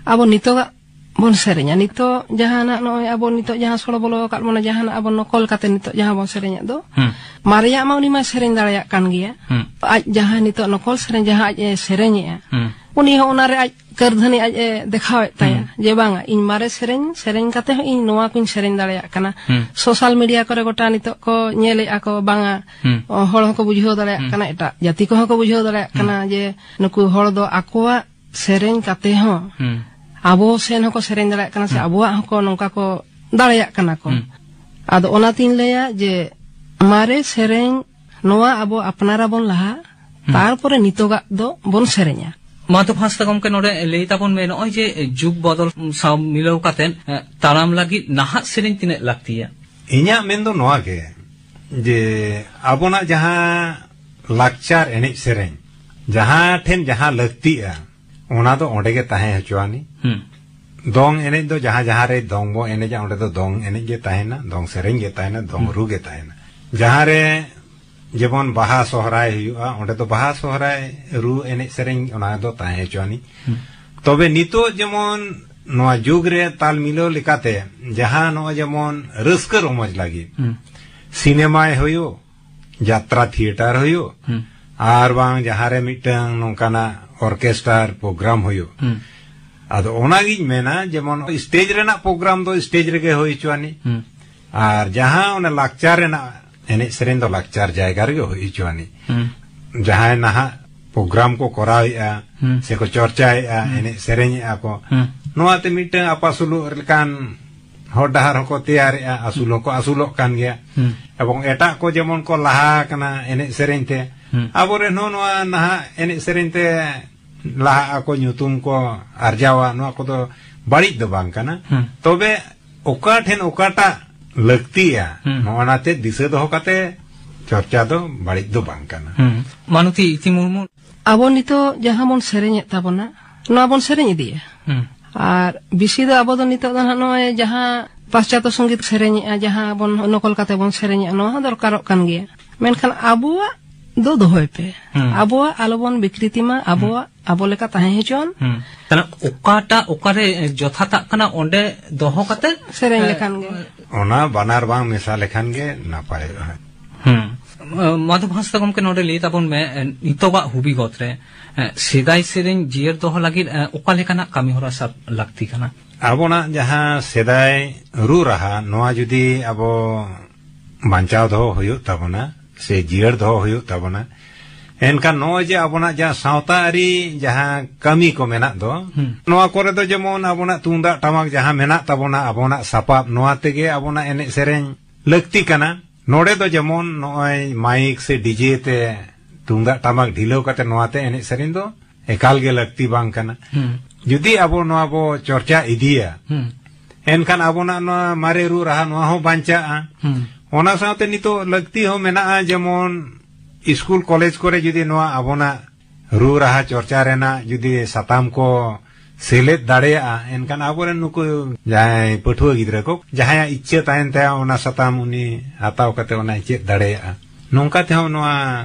ᱟᱵᱚ ᱱᱤᱛᱚᱜᱟᱜ ᱵᱚᱱ ᱥᱮᱨᱮᱧᱟ᱾ ᱱᱤᱛᱚᱜ ᱡᱟᱦᱟᱱᱟᱜ ᱱᱚᱜᱼᱚᱭ ᱟᱵᱚ ᱱᱤᱛᱚᱜ ᱡᱟᱦᱟᱸ ᱥᱚᱲᱚ ᱵᱚᱞᱚ ᱟᱠᱟᱫ ᱵᱚᱱᱟ, ᱡᱟᱦᱟᱱᱟᱜ ᱟᱵᱚ ᱱᱚᱠᱚᱞ ᱠᱟᱛᱮ ᱱᱤᱛᱚᱜ ᱡᱟᱦᱟᱸ ᱵᱚᱱ ᱥᱮᱨᱮᱧᱮᱫ ᱫᱚ, ᱦᱩᱸ᱾ ᱢᱟᱨᱮᱭᱟᱜ ᱢᱟ ᱩᱱᱤ ᱢᱟᱭ ᱥᱮᱨᱮᱧ ᱫᱟᱲᱮᱭᱟᱜ ᱠᱟᱱ ᱜᱮᱭᱟ᱾ ᱦᱩᱸ᱾ ᱟᱡ ᱡᱟᱦᱟᱸ ᱱᱤᱛᱚᱜ ᱱᱚᱠᱚᱞ ᱥᱮᱨᱮᱧ ᱡᱟᱦᱟᱸ ᱟᱡ ᱮ ᱥᱮᱨᱮᱧᱮᱜᱼᱟ, ᱦᱩᱸ᱾ ᱩᱱᱤ ᱦᱚᱸ ᱚᱱᱟᱨᱮ ᱟᱡ ᱠᱟᱹᱨᱫᱷᱟᱹᱱᱤ ᱟᱡ ᱮ ᱫᱮᱠᱷᱟᱣᱮᱫ ᱛᱟᱭᱟ, ᱦᱩᱸ᱾ ᱡᱮ ᱵᱟᱝᱟ, ᱤᱧ ᱢᱟᱨᱮ ᱥᱮᱨᱮᱧ ᱥᱮᱨᱮᱧ ᱠᱟᱛᱮ ᱦᱚᱸ ᱤᱧ ᱱᱚᱣᱟ ᱠᱚᱧ ᱥᱮᱨᱮᱧ ᱫᱟᱲᱮᱭᱟᱜ ᱠᱟᱱᱟ᱾ ᱦᱩᱸ᱾ ᱥᱳᱥᱟᱞ ᱢᱤᱰᱤᱭᱟ ᱠᱚᱨᱮ ᱜᱚᱴᱟ ᱱᱤᱛᱚᱜ ᱠᱚ ᱧᱮᱞᱮᱫᱼᱟ ᱠᱚ, ᱵᱟᱝᱟ, ᱦᱩᱸ᱾ ᱚ, ᱦᱚᱲ ᱦᱚᱸᱠᱚ ᱵᱩᱡᱷᱟᱹᱣ ᱫᱟᱲᱮᱭᱟᱜ ᱦᱩᱸ᱾ ᱠᱟᱱᱟ, ᱮᱴᱟᱜ ᱡᱟᱹᱛᱤ ᱠᱚᱦᱚᱸ ᱠᱚ ᱵᱩᱡᱷᱟᱹᱣ ᱫᱟᱲᱮᱭᱟᱜ ᱦᱩᱸ᱾ ᱠᱟᱱᱟ ᱡᱮ ᱱᱩᱠᱩ ᱦᱚᱲ ᱫᱚ ᱟᱠᱚᱣᱟᱜ ᱥᱮᱨᱮᱧ ᱠᱟᱛᱮ ᱦᱚᱸ ᱦᱩᱸ᱾ ᱟᱵᱚ ᱥᱮᱱ ᱦᱚᱸᱠᱚ ᱥᱮᱨᱮᱧ ᱫᱟᱲᱮᱭᱟᱜ ᱠᱟᱱᱟ ᱥᱮ ᱦᱩᱸ᱾ ᱟᱵᱚᱣᱟᱜ ᱦᱚᱸᱠᱚ ᱱᱚᱝᱠᱟ ᱠᱚ ᱫᱟᱲᱮᱭᱟᱜ ᱠᱟᱱᱟ ᱠᱚ᱾ ᱦᱩᱸ᱾ ᱟᱫᱚ ᱚᱱᱟᱛᱤᱧ ᱞᱟᱹᱭᱟ ᱡᱮ ᱢᱟᱨᱮ ᱥᱮᱨᱮᱧ ᱱᱚᱣᱟ ᱟᱵᱚ ᱟᱯᱱᱟᱨᱟᱵᱚᱱ ᱞᱟᱦᱟ, ᱦᱩᱸ᱾ ᱛᱟᱨᱯᱚᱨᱮ ᱱᱤᱛᱚᱜᱟᱜ ᱫᱚ ᱵᱚᱱ ᱥᱮᱨᱮᱧᱟ᱾ ᱢᱟᱫᱷᱚᱵ ᱦᱟᱸᱥᱫᱟ ᱜᱚᱢᱠᱮ, ᱱᱚᱰᱮ ᱞᱟᱹᱭ ᱛᱟᱵᱚᱱ ᱢᱮ, ᱱᱚᱜᱼᱚᱭ ᱡᱮ ᱡᱩᱜᱽ ᱵᱚᱫᱚᱞ ᱥᱟᱶ ᱢᱤᱞᱟᱹᱣ ᱠᱟᱛᱮ, ᱮ, ᱛᱟᱲᱟᱢ ᱞᱟᱹᱜᱤᱫ ᱱᱟᱦᱟᱜ ᱥᱮᱨᱮᱧ ᱛᱤᱱᱟᱹᱜ ᱞᱟᱹᱠᱛᱤᱭᱟ? ᱤᱧᱟᱹᱜ ᱢᱮᱱ ᱫᱚ ᱱᱚᱣᱟ ᱜᱮ, ᱡᱮ ᱟᱵᱚᱱᱟᱜ ᱡᱟᱦᱟᱸ ᱞᱟᱠᱪᱟᱨ ᱮᱱᱮᱡ ᱥᱮᱨᱮᱧ, ᱡᱟᱦᱟᱸ ᱴᱷᱮᱱ ᱡᱟᱦᱟᱸ ᱞᱟᱹᱠᱛᱤᱜᱼᱟ, ᱚᱱᱟ ᱫᱚ ᱚᱸᱰᱮ ᱜᱮ ᱛᱟᱦᱮᱸ ᱦᱚᱪᱚᱣᱟᱱᱤ᱾ ᱦᱩᱸ᱾ ᱫᱚᱝ ᱮᱱᱮᱡ ᱫᱚ ᱡᱟᱦᱟᱸ ᱡᱟᱦᱟᱸ ᱨᱮ ᱫᱚᱝ ᱵᱚ ᱮᱱᱮᱡᱟ, ᱚᱸᱰᱮ ᱫᱚ ᱫᱚᱝ ᱮᱱᱮᱡ ᱜᱮ ᱛᱟᱦᱮᱱᱟ, ᱫᱚᱝ ᱥᱮᱨᱮᱧ ᱜᱮ ᱛᱟᱦᱮᱱᱟ, ᱫᱚᱝ ᱦᱩᱸ᱾ ᱨᱩ ᱜᱮ ᱛᱟᱦᱮᱱᱟ᱾ ᱡᱟᱦᱟᱸ ᱨᱮ ᱡᱮᱢᱚᱱ ᱵᱟᱦᱟ ᱥᱚᱦᱨᱟᱭ ᱦᱩᱭᱩᱜᱼᱟ, ᱚᱸᱰᱮ ᱫᱚ ᱵᱟᱦᱟ ᱥᱚᱦᱨᱟᱭ ᱨᱩ ᱮᱱᱮᱡ ᱥᱮᱨᱮᱧ ᱚᱱᱟ ᱫᱚ ᱛᱟᱦᱮᱸ ᱦᱚᱪᱚᱣᱟᱱᱤ᱾ ᱦᱩᱸ᱾ ᱛᱚᱵᱮ ᱱᱤᱛᱚᱜ ᱡᱮᱢᱚᱱ ᱱᱚᱣᱟ ᱡᱩᱜᱽ ᱨᱮ ᱛᱟᱞ ᱢᱤᱞᱟᱹᱣ ᱞᱮᱠᱟᱛᱮ ᱡᱟᱦᱟᱸ ᱱᱚᱜᱼᱚᱭ ᱡᱮᱢᱚᱱ ᱨᱟᱹᱥᱠᱟᱹ ᱨᱚᱢᱚᱡᱽ ᱞᱟᱹᱜᱤᱫ ᱦᱩᱸ᱾ ᱥᱤᱱᱮᱢᱟᱭ ᱦᱩᱭᱩᱜ, ᱡᱟᱛᱨᱟ ᱛᱷᱤᱭᱮᱴᱟᱨ ᱦᱩᱭᱩᱜ, ᱦᱩᱸ᱾ ᱟᱨ ᱵᱟᱝ ᱡᱟᱦᱟᱸ ᱨᱮ ᱢᱤᱫᱴᱟᱝ ᱱᱚᱝᱠᱟᱱᱟᱜ ᱚᱨᱠᱮᱥᱴᱟᱨ ᱯᱨᱳᱜᱨᱟᱢ ᱦᱩᱭᱩᱜ᱾ ᱦᱩᱸ᱾ ᱟᱫᱚ ᱚᱱᱟᱜᱤᱧ ᱢᱮᱱᱟ, ᱡᱮᱢᱚᱱ ᱥᱴᱮᱡᱽ ᱨᱮᱱᱟᱜ ᱯᱨᱳᱜᱨᱟᱢ ᱫᱚ ᱥᱴᱮᱡᱽ ᱨᱮᱜᱮ ᱦᱩᱭ ᱦᱚᱪᱚᱣᱟᱱᱤ᱾ ᱦᱩᱸ᱾ ᱟᱨ ᱡᱟᱦᱟᱸ ᱚᱱᱮ ᱞᱟᱠᱪᱟᱨ ᱨᱮᱱᱟᱜ ᱮᱱᱮᱡ ᱥᱮᱨᱮᱧ ᱫᱚ ᱞᱟᱠᱪᱟᱨ ᱡᱟᱭᱜᱟ ᱨᱮᱜᱮ ᱦᱩᱭ ᱦᱚᱪᱚᱣᱟᱱᱤ᱾ ᱦᱩᱸ᱾ ᱡᱟᱦᱟᱸᱭ ᱱᱟᱦᱟᱜ ᱯᱨᱳᱜᱨᱟᱢ ᱠᱚ ᱠᱚᱨᱟᱣᱮᱫᱼᱟ, ᱦᱩᱸ᱾ ᱥᱮᱠᱚ ᱪᱚᱨᱪᱟᱭᱮᱫᱼᱟ, ᱦᱩᱸ᱾ ᱮᱱᱮᱡ ᱥᱮᱨᱮᱧᱮᱫᱼᱟ ᱠᱚ, ᱦᱩᱸ᱾ ᱱᱚᱣᱟᱛᱮ ᱢᱤᱫᱴᱟᱝ ᱟᱯᱟᱥᱩᱞᱚᱜ ᱞᱮᱠᱟᱱ ᱦᱚᱨ ᱰᱟᱦᱟᱨ ᱦᱚᱸᱠᱚ ᱛᱮᱭᱟᱨᱮᱫᱼᱟ, ᱟᱹᱥᱩᱞ ᱦᱚᱸᱠᱚ ᱟᱹᱥᱩᱞᱚᱜ ᱠᱟᱱ ᱜᱮᱭᱟ᱾ ᱦᱩᱸ᱾ ᱮᱵᱚᱝ ᱮᱴᱟᱜ ᱠᱚ ᱡᱮᱢᱚᱱ ᱠᱚ ᱞᱟᱦᱟ ᱟᱠᱟᱱᱟ ᱮᱱᱮᱡ ᱥᱮᱨᱮᱧ ᱛᱮ, ᱦᱩᱸ᱾ ᱟᱵᱚᱨᱮᱱ ᱦᱚᱸ ᱱᱚᱣᱟ ᱱᱟᱦᱟᱜ ᱮᱱᱮᱡ ᱥᱮᱨᱮᱧ ᱛᱮ ᱞᱟᱦᱟᱜ ᱟᱠᱚ, ᱧᱩᱛᱩᱢ ᱠᱚ ᱟᱨᱡᱟᱣᱟ, ᱱᱚᱣᱟ ᱠᱚᱫᱚ ᱵᱟᱹᱲᱤᱡ ᱫᱚ ᱵᱟᱝ ᱠᱟᱱᱟ᱾ ᱦᱩᱸ᱾ ᱛᱚᱵᱮ ᱚᱠᱟ ᱴᱷᱮᱱ ᱚᱠᱟᱴᱟᱜ ᱞᱟᱹᱠᱛᱤᱭᱟ, ᱦᱩᱸ᱾ ᱱᱚᱜᱼᱚ ᱱᱟ ᱛᱮ ᱫᱤᱥᱟᱹ ᱫᱚᱦᱚ ᱠᱟᱛᱮ ᱪᱚᱨᱪᱟ ᱫᱚ ᱵᱟᱹᱲᱤᱡ ᱫᱚ ᱵᱟᱝ ᱠᱟᱱᱟ᱾ ᱦᱩᱸ᱾ ᱢᱟᱱᱚᱛᱤ ᱤᱛᱤ ᱢᱩᱨᱢᱩ᱾ ᱟᱵᱚ ᱱᱤᱛᱚᱜ ᱡᱟᱦᱟᱸ ᱵᱚᱱ ᱥᱮᱨᱮᱧᱮᱫ ᱛᱟᱵᱚᱱᱟ, ᱱᱚᱣᱟ ᱵᱚᱱ ᱥᱮᱨᱮᱧ ᱤᱫᱤᱭᱟ᱾ ᱦᱩᱸ᱾ ᱟᱨ ᱵᱮᱥᱤ ᱫᱚ ᱟᱵᱚ ᱫᱚ ᱱᱤᱛᱚᱜ ᱫᱚ ᱱᱟᱦᱟᱜ ᱱᱚᱜᱼᱚᱭ ᱡᱟᱦᱟᱸ ᱯᱟᱥᱪᱟᱛᱛᱚ ᱥᱚᱝᱜᱤᱛ ᱥᱮᱨᱮᱧᱮᱜᱼᱟ, ᱡᱟᱦᱟᱸ ᱵᱚᱱ ᱱᱚᱠᱚᱞ ᱠᱟᱛᱮ ᱵᱚᱱ ᱥᱮᱨᱮᱧᱮᱜᱼᱟ, ᱱᱚᱣᱟ ᱦᱚᱸ ᱫᱚᱨᱠᱟᱨᱚᱜ ᱠᱟᱱ ᱜᱮᱭᱟ᱾ ᱢᱮᱱᱠᱷᱟᱱ ᱟᱵᱚᱣᱟᱜ ᱫᱚ ᱫᱚᱦᱚᱭ ᱯᱮ᱾ ᱦᱩᱸ᱾ ᱟᱵᱚᱣᱟᱜ ᱟᱞᱚᱵᱚᱱ ᱵᱤᱠᱨᱤᱛᱤ ᱢᱟ, ᱟᱵᱚᱣᱟᱜ ᱟᱵᱚ ᱞᱮᱠᱟ ᱛᱟᱦᱮᱸ ᱦᱚᱪᱚᱣᱟᱱ᱾ ᱦᱩᱸ᱾ ᱛᱟᱦᱞᱮ ᱚᱠᱟᱴᱟᱜ ᱚᱠᱟᱨᱮ ᱡᱚᱛᱷᱟᱛᱟᱜ ᱠᱟᱱᱟ, ᱚᱸᱰᱮ ᱫᱚᱦᱚ ᱠᱟᱛᱮ, ᱥᱮᱨᱮᱧ ᱮ, ᱞᱮᱠᱷᱟᱱ ᱜᱮ᱾ ᱚᱱᱟ ᱵᱟᱱᱟᱨ ᱵᱟᱝ ᱢᱮᱥᱟ ᱞᱮᱠᱷᱟᱱ ᱜᱮ ᱱᱟᱯᱟᱭᱚᱜᱼᱟ᱾ ᱦᱩᱸ᱾ ᱢᱟᱫᱷᱚᱵ ᱦᱟᱸᱥᱫᱟ ᱜᱚᱢᱠᱮ, ᱱᱚᱰᱮ ᱞᱟᱹᱭ ᱛᱟᱵᱚᱱ ᱢᱮ, ᱮ, ᱱᱤᱛᱚᱜᱟᱜ ᱦᱩᱵᱤᱜᱚᱛ ᱨᱮ, ᱮ, ᱥᱮᱫᱟᱭ ᱥᱮᱨᱮᱧ ᱡᱤᱭᱟᱹᱲ ᱫᱚᱦᱚ ᱞᱟᱹᱜᱤᱫ, ᱮ, ᱚᱠᱟ ᱞᱮᱠᱟᱱᱟᱜ ᱠᱟᱹᱢᱤ ᱦᱚᱨᱟ ᱥᱟᱵ ᱞᱟᱹᱠᱛᱤ ᱠᱟᱱᱟ? ᱟᱵᱚᱱᱟᱜ ᱡᱟᱦᱟᱸ ᱥᱮᱫᱟᱭ ᱨᱩ ᱨᱟᱦᱟ, ᱱᱚᱣᱟ ᱡᱩᱫᱤ ᱟᱵᱚ ᱵᱟᱧᱪᱟᱣ ᱫᱚᱦᱚ ᱦᱩᱭᱩᱜ ᱛᱟᱵᱚᱱᱟ ᱥᱮ ᱡᱤᱭᱟᱹᱲ ᱫᱚᱦᱚ ᱦᱩᱭᱩᱜ ᱛᱟᱵᱚᱱᱟ, ᱮᱱᱠᱷᱟᱱ ᱱᱚᱜᱼᱚᱭ ᱡᱮ ᱟᱵᱚᱱᱟᱜ ᱡᱟᱦᱟᱸ ᱥᱟᱶᱛᱟ ᱟᱹᱨᱤ ᱡᱟᱦᱟᱸ ᱠᱟᱹᱢᱤ ᱠᱚ ᱢᱮᱱᱟᱜ ᱫᱚ, ᱦᱩᱸ᱾ ᱱᱚᱣᱟ ᱠᱚᱨᱮ ᱫᱚ ᱡᱮᱢᱚᱱ ᱟᱵᱚᱱᱟᱜ ᱛᱩᱢᱫᱟᱜ ᱴᱟᱢᱟᱠ ᱡᱟᱦᱟᱸ ᱢᱮᱱᱟᱜ ᱛᱟᱵᱚᱱᱟ, ᱟᱵᱚᱱᱟᱜ ᱥᱟᱯᱟᱵ, ᱱᱚᱣᱟ ᱛᱮᱜᱮ ᱟᱵᱚᱱᱟᱜ ᱮᱱᱮᱡ ᱥᱮᱨᱮᱧ ᱞᱟᱹᱠᱛᱤ ᱠᱟᱱᱟ᱾ ᱱᱚᱰᱮ ᱫᱚ ᱡᱮᱢᱚᱱ ᱱᱚᱜᱼᱚᱭ ᱢᱟᱭᱤᱠ ᱥᱮ ᱰᱤᱡᱮ ᱛᱮ ᱛᱩᱢᱫᱟᱜ ᱴᱟᱢᱟᱠ ᱰᱷᱤᱞᱟᱹᱣ ᱠᱟᱛᱮ ᱱᱚᱣᱟ ᱛᱮ ᱮᱱᱮᱡ ᱥᱮᱨᱮᱧ ᱫᱚ ᱮᱠᱟᱞ ᱜᱮ ᱞᱟᱹᱠᱛᱤ ᱵᱟᱝ ᱠᱟᱱᱟ᱾ ᱦᱩᱸ᱾ ᱡᱩᱫᱤ ᱟᱵᱚ ᱱᱚᱣᱟ ᱵᱚ ᱪᱚᱨᱪᱟ ᱤᱫᱤᱭᱟ, ᱦᱩᱸ᱾ ᱮᱱᱠᱷᱟᱱ ᱟᱵᱚᱱᱟᱜ ᱱᱚᱣᱟ ᱢᱟᱨᱮ ᱨᱩ ᱨᱟᱦᱟ ᱱᱚᱣᱟ ᱦᱚᱸ ᱵᱟᱧᱪᱟᱜᱼᱟ᱾ ᱦᱩᱸ᱾ ᱚᱱᱟ ᱥᱟᱶᱛᱮ ᱱᱤᱛᱚᱜ ᱞᱟᱹᱠᱛᱤ ᱦᱚᱸ ᱢᱮᱱᱟᱜᱼᱟ, ᱡᱮᱢᱚᱱ ᱥᱠᱩᱞ ᱠᱚᱞᱮᱡᱽ ᱠᱚᱨᱮ ᱡᱩᱫᱤ ᱱᱚᱣᱟ ᱟᱵᱚᱱᱟᱜ ᱨᱩ ᱨᱟᱦᱟ ᱪᱚᱨᱪᱟ ᱨᱮᱱᱟᱜ ᱡᱩᱫᱤ ᱥᱟᱛᱟᱢ ᱠᱚ ᱥᱮᱞᱮᱫ ᱫᱟᱲᱮᱭᱟᱜᱼᱟ, ᱮᱱᱠᱷᱟᱱ ᱟᱵᱚᱨᱮᱱ ᱱᱩᱠᱩ ᱡᱟᱦᱟᱸᱭ ᱯᱟᱹᱴᱷᱩᱣᱟᱹ ᱜᱤᱫᱽᱨᱟᱹ ᱠᱚ, ᱡᱟᱦᱟᱸᱭᱟᱜ ᱤᱪᱪᱷᱟᱹ ᱛᱟᱦᱮᱱ ᱛᱟᱭᱟ, ᱚᱱᱟ ᱥᱟᱛᱟᱢ ᱩᱱᱤ ᱦᱟᱛᱟᱣ ᱠᱟᱛᱮ ᱚᱱᱟᱭ ᱪᱮᱫ ᱫᱟᱲᱮᱭᱟᱜᱼᱟ᱾ ᱱᱚᱝᱠᱟ ᱛᱮᱦᱚᱸ ᱱᱚᱣᱟ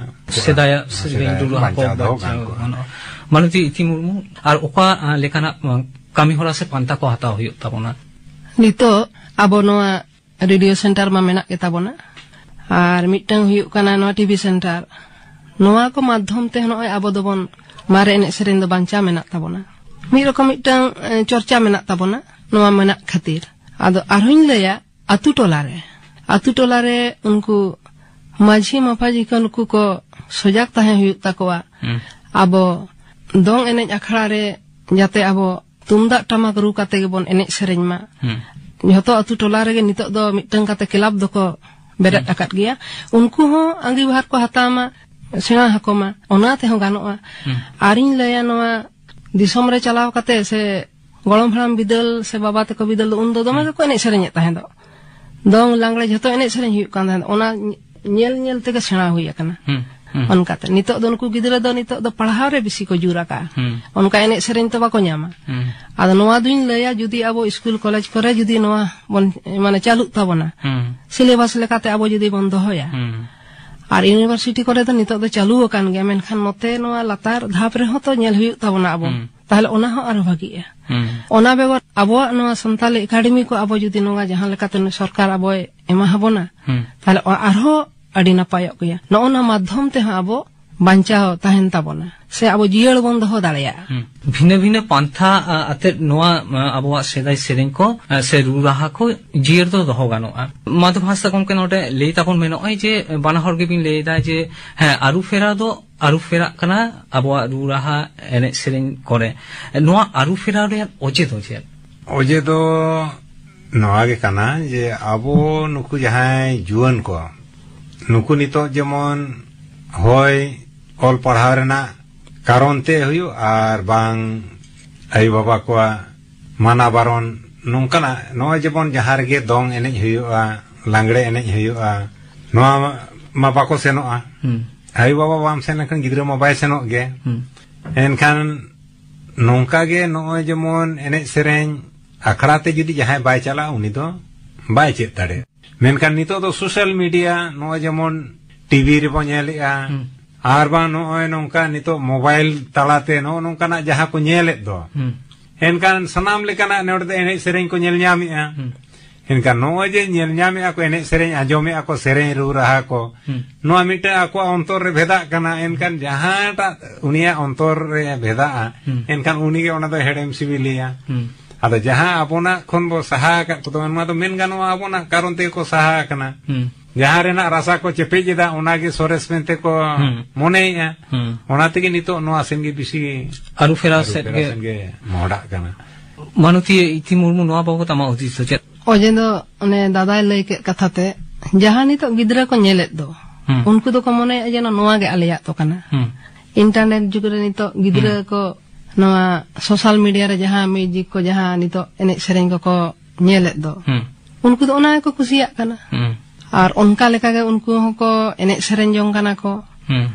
ᱥᱮᱫᱟᱭᱟᱜ ᱥᱮᱨᱮᱧ ᱥᱮᱫᱟᱭ ᱨᱩ ᱨᱟᱦᱟ ᱠᱚ ᱵᱟᱧᱪᱟᱣ ᱫᱚᱦᱚ ᱵᱟᱧᱪᱟᱣ ᱜᱟᱱ ᱠᱚᱜᱼᱟ᱾ ᱜᱟᱱᱚᱜᱼᱟ᱾ ᱢᱟᱱᱚᱛᱤ ᱤᱛᱤ ᱢᱩᱨᱢᱩ, ᱟᱨ ᱚᱠᱟ, ᱟ, ᱞᱮᱠᱟᱱᱟᱜ, ᱟ, ᱠᱟᱹᱢᱤ ᱦᱚᱨᱟ ᱥᱮ ᱯᱟᱱᱛᱷᱟ ᱠᱚ ᱦᱟᱛᱟᱣ ᱦᱩᱭᱩᱜ ᱛᱟᱵᱚᱱᱟ? ᱱᱤᱛᱚᱜ ᱟᱵᱚ ᱱᱚᱣᱟ ᱨᱮᱰᱤᱭᱳ ᱥᱮᱱᱴᱟᱨ ᱢᱟ ᱢᱮᱱᱟᱜ ᱜᱮ ᱛᱟᱵᱚᱱᱟ, ᱟᱨ ᱢᱤᱫᱴᱟᱝ ᱦᱩᱭᱩᱜ ᱠᱟᱱᱟ ᱱᱚᱣᱟ ᱴᱤᱵᱷᱤ ᱥᱮᱱᱴᱟᱨ᱾ ᱱᱚᱣᱟ ᱠᱚ ᱢᱟᱫᱽᱫᱷᱚᱢ ᱛᱮ ᱱᱚᱜᱼᱚᱭ ᱟᱵᱚ ᱫᱚᱵᱚᱱ ᱢᱟᱨᱮ ᱮᱱᱮᱡ ᱥᱮᱨᱮᱧ ᱫᱚ ᱵᱟᱧᱪᱟᱣ ᱢᱮᱱᱟᱜ ᱛᱟᱵᱚᱱᱟ᱾ ᱢᱤᱫ ᱨᱚᱠᱚᱢ ᱢᱤᱫᱴᱟᱝ, ᱮ, ᱪᱚᱨᱪᱟ ᱢᱮᱱᱟᱜ ᱛᱟᱵᱚᱱᱟ ᱱᱚᱣᱟ ᱢᱮᱱᱟᱜ ᱠᱷᱟᱹᱛᱤᱨ᱾ ᱟᱫᱚ ᱟᱨᱦᱚᱸᱧ ᱞᱟᱹᱭᱟ, ᱟᱛᱳ ᱴᱚᱞᱟ ᱨᱮ, ᱟᱛᱳ ᱴᱚᱞᱟ ᱨᱮ ᱩᱱᱠᱩ ᱢᱟᱹᱡᱷᱤ ᱢᱟᱯᱟᱡᱷᱤ ᱠᱚ ᱱᱩᱠᱩ ᱠᱚ ᱥᱚᱡᱟᱜ ᱛᱟᱦᱮᱸ ᱦᱩᱭᱩᱜ ᱛᱟᱠᱚᱣᱟ᱾ ᱦᱩᱸ᱾ ᱟᱵᱚ ᱫᱚᱝ ᱮᱱᱮᱡ ᱟᱠᱷᱲᱟ ᱨᱮ ᱡᱟᱛᱮ ᱟᱵᱚ ᱛᱩᱢᱫᱟᱜ ᱴᱟᱢᱟᱠ ᱨᱩ ᱠᱟᱛᱮ ᱜᱮᱵᱚᱱ ᱮᱱᱮᱡ ᱥᱮᱨᱮᱧ ᱢᱟ᱾ ᱦᱩᱸ᱾ ᱡᱷᱚᱛᱚ ᱟᱛᱳ ᱴᱚᱞᱟ ᱨᱮᱜᱮ ᱱᱤᱛᱚᱜ ᱫᱚ ᱢᱤᱫᱴᱟᱝ ᱠᱟᱛᱮ ᱠᱞᱟᱵᱽ ᱫᱚᱠᱚ ᱵᱮᱨᱮᱫ ᱦᱩᱸ᱾ ᱟᱠᱟᱫ ᱜᱮᱭᱟ᱾ ᱩᱱᱠᱩ ᱦᱚᱸ ᱟᱸᱜᱤᱵᱷᱟᱨ ᱠᱚ ᱦᱟᱛᱟᱣ ᱢᱟ, ᱥᱮᱬᱟ ᱟᱠᱚ ᱢᱟ, ᱚᱱᱟ ᱛᱮᱦᱚᱸ ᱜᱟᱱᱚᱜᱼᱟ᱾ ᱦᱩᱸ᱾ ᱟᱨᱤᱧ ᱞᱟᱹᱭᱟ, ᱱᱚᱣᱟ ᱫᱤᱥᱚᱢ ᱨᱮ ᱪᱟᱞᱟᱣ ᱠᱟᱛᱮ ᱥᱮ ᱜᱚᱲᱚᱢ ᱦᱟᱲᱟᱢ ᱵᱤᱫᱟᱹᱞ ᱥᱮ ᱵᱟᱵᱟ ᱛᱟᱠᱚ ᱵᱤᱫᱟᱹᱞ ᱫᱚ ᱩᱱ ᱫᱚ ᱫᱚᱢᱮ ᱦᱩᱸ᱾ ᱜᱮᱠᱚ ᱮᱱᱮᱡ ᱥᱮᱨᱮᱧᱮᱫ ᱛᱟᱦᱮᱸ ᱫᱚ᱾ ᱫᱚᱝ ᱞᱟᱜᱽᱲᱮ ᱡᱷᱚᱛᱚ ᱮᱱᱮᱡ ᱥᱮᱨᱮᱧ ᱦᱩᱭᱩᱜ ᱠᱟᱱ ᱛᱟᱦᱮᱸ ᱫᱚ᱾ ᱚᱱᱟ ᱧᱮᱞ ᱧᱮᱞ ᱛᱮᱜᱮ ᱥᱮᱬᱟ ᱦᱩᱭ ᱟᱠᱟᱱᱟ᱾ ᱦᱩᱸ, ᱦᱩᱸ᱾ ᱚᱱᱠᱟᱛᱮ ᱱᱤᱛᱚᱜ ᱫᱚ ᱱᱩᱠᱩ ᱜᱤᱫᱽᱨᱟᱹ ᱫᱚ ᱱᱤᱛᱚᱜ ᱫᱚ ᱯᱟᱲᱦᱟᱣ ᱨᱮ ᱵᱮᱥᱤ ᱠᱚ ᱡᱳᱨ ᱟᱠᱟᱜᱼᱟ᱾ ᱦᱩᱸ᱾ ᱚᱱᱠᱟ ᱮᱱᱮᱡ ᱥᱮᱨᱮᱧ ᱛᱚ ᱵᱟᱠᱚ ᱧᱟᱢᱟ᱾ ᱦᱩᱸ᱾ ᱟᱫᱚ ᱱᱚᱣᱟ ᱫᱩᱧ ᱞᱟᱹᱭᱟ, ᱡᱩᱫᱤ ᱟᱵᱚ ᱥᱠᱩᱞ ᱠᱚᱞᱮᱡᱽ ᱠᱚᱨᱮ ᱡᱩᱫᱤ ᱱᱚᱣᱟ ᱵᱚᱱ, ᱢᱟᱱᱮ, ᱪᱟᱹᱞᱩᱜ ᱛᱟᱵᱚᱱᱟ, ᱦᱩᱸ᱾ ᱥᱤᱞᱮᱵᱟᱥ ᱞᱮᱠᱟᱛᱮ ᱟᱵᱚ ᱡᱩᱫᱤ ᱵᱚᱱ ᱫᱚᱦᱚᱭᱟ, ᱦᱩᱸ᱾ ᱟᱨ ᱤᱭᱩᱱᱤᱵᱷᱟᱨᱥᱤᱴᱤ ᱠᱚᱨᱮ ᱫᱚ ᱱᱤᱛᱚᱜ ᱫᱚ ᱪᱟᱹᱞᱩ ᱟᱠᱟᱱ ᱜᱮᱭᱟ, ᱢᱮᱱᱠᱷᱟᱱ ᱱᱚᱛᱮ ᱱᱚᱣᱟ ᱞᱟᱛᱟᱨ ᱫᱷᱟᱯ ᱨᱮᱦᱚᱸ ᱛᱚ ᱧᱮᱞ ᱦᱩᱭᱩᱜ ᱛᱟᱵᱚᱱᱟ ᱟᱵᱚ᱾ ᱦᱩᱸ᱾ ᱛᱟᱦᱞᱮ ᱚᱱᱟ ᱦᱚᱸ ᱟᱨᱦᱚᱸ ᱵᱷᱟᱜᱤᱜᱼᱟ᱾ ᱦᱩᱸ᱾ ᱚᱱᱟ ᱵᱮᱜᱚᱨ ᱟᱵᱚᱣᱟᱜ ᱱᱚᱣᱟ ᱥᱟᱱᱛᱟᱞᱤ ᱮᱠᱟᱰᱮᱢᱤ ᱠᱚ ᱟᱵᱚ ᱡᱩᱫᱤ ᱱᱚᱣᱟ ᱡᱟᱦᱟᱸ ᱞᱮᱠᱟᱛᱮ ᱥᱚᱨᱠᱟᱨ ᱟᱵᱚᱭ ᱮᱢᱟ ᱦᱟᱵᱚᱱᱟ, ᱦᱩᱸ᱾ ᱛᱟᱦᱞᱮ ᱚ-, ᱟᱨᱦᱚᱸ ᱟᱹᱰᱤ ᱱᱟᱯᱟᱭᱚᱜ ᱜᱮᱭᱟ᱾ ᱱᱚᱜᱼᱚ ᱱᱚᱣᱟ ᱢᱟᱫᱽᱫᱷᱚᱢ ᱛᱮᱦᱚᱸ ᱟᱵᱚ ᱵᱟᱧᱪᱟᱣ ᱛᱟᱦᱮᱱ ᱛᱟᱵᱚᱱᱟ, ᱥᱮ ᱟᱵᱚ ᱡᱤᱭᱟᱹᱲ ᱵᱚᱱ ᱫᱚᱦᱚ ᱫᱟᱲᱮᱭᱟᱜᱼᱟ᱾ ᱦᱩᱸ᱾ ᱵᱷᱤᱱᱟᱹ ᱵᱷᱤᱱᱟᱹ ᱯᱟᱱᱛᱷᱟ, ᱟ, ᱟᱛᱮᱫ ᱱᱚᱣᱟ, ᱟ, ᱟᱵᱚᱣᱟᱜ ᱥᱮᱫᱟᱭ ᱥᱮᱨᱮᱧ ᱠᱚ, ᱟ, ᱥᱮ ᱨᱩ ᱨᱟᱦᱟ ᱠᱚ ᱡᱤᱭᱟᱹᱲ ᱫᱚ ᱫᱚᱦᱚ ᱜᱟᱱᱚᱜᱼᱟ᱾ ᱢᱟᱫᱷᱚᱵ ᱦᱟᱸᱥᱫᱟ ᱜᱚᱢᱠᱮ ᱱᱚᱰᱮ ᱞᱟᱹᱭ ᱛᱟᱵᱚᱱ ᱢᱮ, ᱱᱚᱜᱼᱚᱭ ᱡᱮ ᱵᱟᱱᱟ ᱦᱚᱲ ᱜᱮᱵᱤᱱ ᱞᱟᱹᱭ ᱮᱫᱟ ᱡᱮ, ᱦᱮᱸ, ᱟᱹᱨᱩ ᱯᱷᱮᱨᱟᱣ ᱫᱚ ᱟᱹᱨᱩ ᱯᱷᱮᱨᱟᱜ ᱠᱟᱱᱟ ᱟᱵᱚᱣᱟᱜ ᱨᱩ ᱨᱟᱦᱟ ᱮᱱᱮᱡ ᱥᱮᱨᱮᱧ ᱠᱚᱨᱮ᱾ ᱱᱚᱣᱟ ᱟᱹᱨᱩ ᱯᱷᱮᱨᱟᱣ ᱨᱮᱭᱟᱜ ᱚᱡᱮ ᱫᱚ ᱪᱮᱫ? ᱚᱡᱮ ᱫᱚ ᱱᱚᱣᱟ ᱜᱮ ᱠᱟᱱᱟ ᱡᱮ ᱟᱵᱚ ᱱᱩᱠᱩ ᱡᱟᱦᱟᱸᱭ ᱡᱩᱣᱟᱹᱱ ᱠᱚ, ᱱᱩᱠᱩ ᱱᱤᱛᱚᱜ ᱡᱮᱢᱚᱱ ᱦᱚᱭ ᱚᱞ ᱯᱟᱲᱦᱟᱣ ᱨᱮᱱᱟᱜ ᱠᱟᱨᱚᱱ ᱛᱮ ᱦᱩᱭᱩᱜ, ᱟᱨ ᱵᱟᱝ ᱟᱭᱳ ᱵᱟᱵᱟ ᱠᱚᱣᱟᱜ ᱢᱟᱱᱟ ᱵᱟᱨᱚᱱ, ᱱᱚᱝᱠᱟᱱᱟᱜ, ᱱᱚᱜᱼᱚᱭ ᱡᱮᱢᱚᱱ ᱡᱟᱦᱟᱸ ᱨᱮᱜᱮ ᱫᱚᱝ ᱮᱱᱮᱡ ᱦᱩᱭᱩᱜᱼᱟ, ᱞᱟᱜᱽᱲᱮ ᱮᱱᱮᱡ ᱦᱩᱭᱩᱜᱼᱟ, ᱱᱚᱣᱟ ᱢᱟ ᱵᱟᱠᱚ ᱥᱮᱱᱚᱜᱼᱟ᱾ ᱦᱩᱸ᱾ ᱟᱭᱳ ᱵᱟᱵᱟ ᱵᱟᱢ ᱥᱮᱱ ᱞᱮᱱᱠᱷᱟᱱ ᱜᱤᱫᱽᱨᱟᱹ ᱢᱟ ᱵᱟᱭ ᱥᱮᱱᱚᱜ ᱜᱮ᱾ ᱦᱩᱸ᱾ ᱮᱱᱠᱷᱟᱱ ᱱᱚᱝᱠᱟ ᱜᱮ ᱱᱚᱜᱼᱚᱭ ᱡᱮᱢᱚᱱ ᱮᱱᱮᱡ ᱥᱮᱨᱮᱧ ᱟᱠᱷᱲᱟ ᱛᱮ ᱡᱩᱫᱤ ᱡᱟᱦᱟᱸᱭ ᱵᱟᱭ ᱪᱟᱞᱟᱜᱼᱟ, ᱩᱱᱤ ᱫᱚ ᱵᱟᱭ ᱪᱮᱫ ᱫᱟᱲᱮᱭᱟᱜᱼᱟ᱾ ᱢᱮᱱᱠᱷᱟᱱ ᱱᱤᱛᱚᱜ ᱫᱚ ᱥᱳᱥᱟᱞ ᱢᱤᱰᱤᱭᱟ, ᱱᱚᱜᱼᱚᱭ ᱡᱮᱢᱚᱱ ᱴᱤᱵᱷᱤ ᱨᱮᱵᱚᱱ ᱧᱮᱞᱮᱜᱼᱟ, ᱦᱩᱸ᱾ ᱟᱨ ᱵᱟᱝ ᱱᱚᱜᱼᱚᱭ ᱱᱚᱝᱠᱟ ᱱᱤᱛᱚᱜ ᱢᱳᱵᱟᱭᱤᱞ ᱛᱟᱞᱟᱛᱮ ᱱᱚᱜᱼᱚ ᱱᱚᱝᱠᱟᱱᱟᱜ ᱡᱟᱦᱟᱸ ᱠᱚ ᱧᱮᱞᱮᱫ ᱫᱚ, ᱦᱩᱸ᱾ ᱮᱱᱠᱷᱟᱱ ᱥᱟᱱᱟᱢ ᱞᱮᱠᱟᱱᱟᱜ ᱱᱚᱰᱮ ᱫᱚ ᱮᱱᱮᱡ ᱥᱮᱨᱮᱧ ᱠᱚ ᱧᱮᱞ ᱧᱟᱢᱮᱜᱼᱟ᱾ ᱦᱩᱸ᱾ ᱮᱱᱠᱷᱟᱱ ᱱᱚᱜᱼᱚᱭ ᱡᱮ ᱧᱮᱞ ᱧᱟᱢᱮᱜᱼᱟ ᱠᱚ, ᱮᱱᱮᱡ ᱥᱮᱨᱮᱧ ᱟᱸᱡᱚᱢᱮᱜᱼᱟ ᱠᱚ, ᱥᱮᱨᱮᱧ ᱨᱩ ᱨᱟᱦᱟ ᱠᱚ, ᱦᱩᱸ᱾ ᱱᱚᱣᱟ ᱢᱤᱫᱴᱟᱝ ᱟᱠᱚᱣᱟᱜ ᱚᱱᱛᱚᱨ ᱨᱮ ᱵᱷᱮᱫᱟᱜ ᱠᱟᱱᱟ᱾ ᱮᱱᱠᱷᱟᱱ ᱡᱟᱦᱟᱸᱴᱟᱜ ᱩᱱᱤᱭᱟᱜ ᱚᱱᱛᱚᱨ ᱨᱮ ᱵᱷᱮᱫᱟᱜᱼᱟ, ᱦᱩᱸ᱾ ᱮᱱᱠᱷᱟᱱ ᱩᱱᱤᱜᱮ ᱚᱱᱟ ᱫᱚ ᱦᱮᱲᱮᱢ ᱥᱤᱵᱤᱞᱮᱭᱟ᱾ ᱦᱩᱸ᱾ ᱟᱫᱚ ᱡᱟᱦᱟᱸ ᱟᱵᱚᱱᱟᱜ ᱠᱷᱚᱱ ᱵᱚ ᱥᱟᱦᱟ ᱟᱠᱟᱫ ᱠᱚᱫᱚ, ᱱᱚᱣᱟ ᱫᱚ ᱢᱮᱱ ᱜᱟᱱᱚᱜᱼᱟ ᱟᱵᱚᱱᱟᱜ ᱠᱟᱨᱚᱱ ᱛᱮᱜᱮ ᱠᱚ ᱥᱟᱦᱟ ᱟᱠᱟᱱᱟ᱾ ᱦᱩᱸ᱾ ᱡᱟᱦᱟᱸ ᱨᱮᱱᱟᱜ ᱨᱟᱥᱟ ᱠᱚ ᱪᱮᱯᱮᱡ ᱮᱫᱟ, ᱚᱱᱟᱜᱮ ᱥᱚᱨᱮᱥ ᱢᱮᱱᱛᱮ ᱠᱚ ᱦᱩᱸ᱾ ᱢᱚᱱᱮᱭᱮᱫᱼᱟ᱾ ᱦᱩᱸ᱾ ᱚᱱᱟ ᱛᱮᱜᱮ ᱱᱤᱛᱚᱜ ᱱᱚᱣᱟ ᱥᱮᱱ ᱜᱮ ᱵᱮᱥᱤ ᱟᱹᱨᱩ ᱯᱷᱮᱨᱟᱣ ᱥᱮᱫ ᱟᱹᱨᱩ ᱯᱷᱮᱨᱟᱣ ᱜᱮ᱾ ᱥᱮᱱ ᱜᱮ ᱢᱚᱦᱰᱟᱜ ᱠᱟᱱᱟ᱾ ᱢᱟᱱᱚᱛᱤᱭᱟᱹ ᱤᱛᱤ ᱢᱩᱨᱢᱩ, ᱱᱚᱣᱟ ᱵᱟᱵᱚᱛ ᱟᱢᱟᱜ ᱦᱩᱫᱤᱥ ᱫᱚ ᱪᱮᱫ? ᱚᱡᱮ ᱫᱚ ᱚᱱᱮ ᱫᱟᱫᱟᱭ ᱞᱟᱹᱭ ᱠᱮᱫ ᱠᱟᱛᱷᱟ ᱛᱮ, ᱡᱟᱦᱟᱸ ᱱᱤᱛᱚᱜ ᱜᱤᱫᱽᱨᱟᱹ ᱠᱚ ᱧᱮᱞᱮᱫ ᱫᱚ, ᱦᱩᱸ᱾ ᱩᱱᱠᱩ ᱫᱚᱠᱚ ᱢᱚᱱᱮᱭᱮᱫᱼᱟ ᱡᱮ ᱱᱚᱣᱟ ᱜᱮ ᱟᱞᱮᱭᱟᱜ ᱫᱚ ᱠᱟᱱᱟ᱾ ᱦᱩᱸ᱾ ᱤᱱᱴᱟᱨᱱᱮᱴ ᱡᱩᱜᱽ ᱨᱮ ᱱᱤᱛᱚᱜ ᱜᱤᱫᱽᱨᱟᱹ ᱦᱩᱸ᱾ ᱠᱚ ᱱᱚᱣᱟ ᱥᱳᱥᱟᱞ ᱢᱤᱰᱤᱭᱟ ᱨᱮ ᱡᱟᱦᱟᱸ ᱢᱤᱭᱩᱡᱤᱠ ᱠᱚ, ᱡᱟᱦᱟᱸ ᱱᱤᱛᱚᱜ ᱮᱱᱮᱡ ᱥᱮᱨᱮᱧ ᱠᱚᱠᱚ ᱧᱮᱞᱮᱫ ᱫᱚ, ᱦᱩᱸ᱾ ᱩᱱᱠᱩ ᱫᱚ ᱚᱱᱟ ᱜᱮᱠᱚ ᱠᱩᱥᱤᱭᱟᱜ ᱠᱟᱱᱟ᱾ ᱦᱩᱸ᱾ ᱟᱨ ᱚᱱᱠᱟ ᱞᱮᱠᱟᱜᱮ ᱩᱱᱠᱩ ᱦᱚᱸᱠᱚ ᱮᱱᱮᱡ ᱥᱮᱨᱮᱧ ᱡᱚᱝ ᱠᱟᱱᱟ ᱠᱚ᱾ ᱦᱩᱸ᱾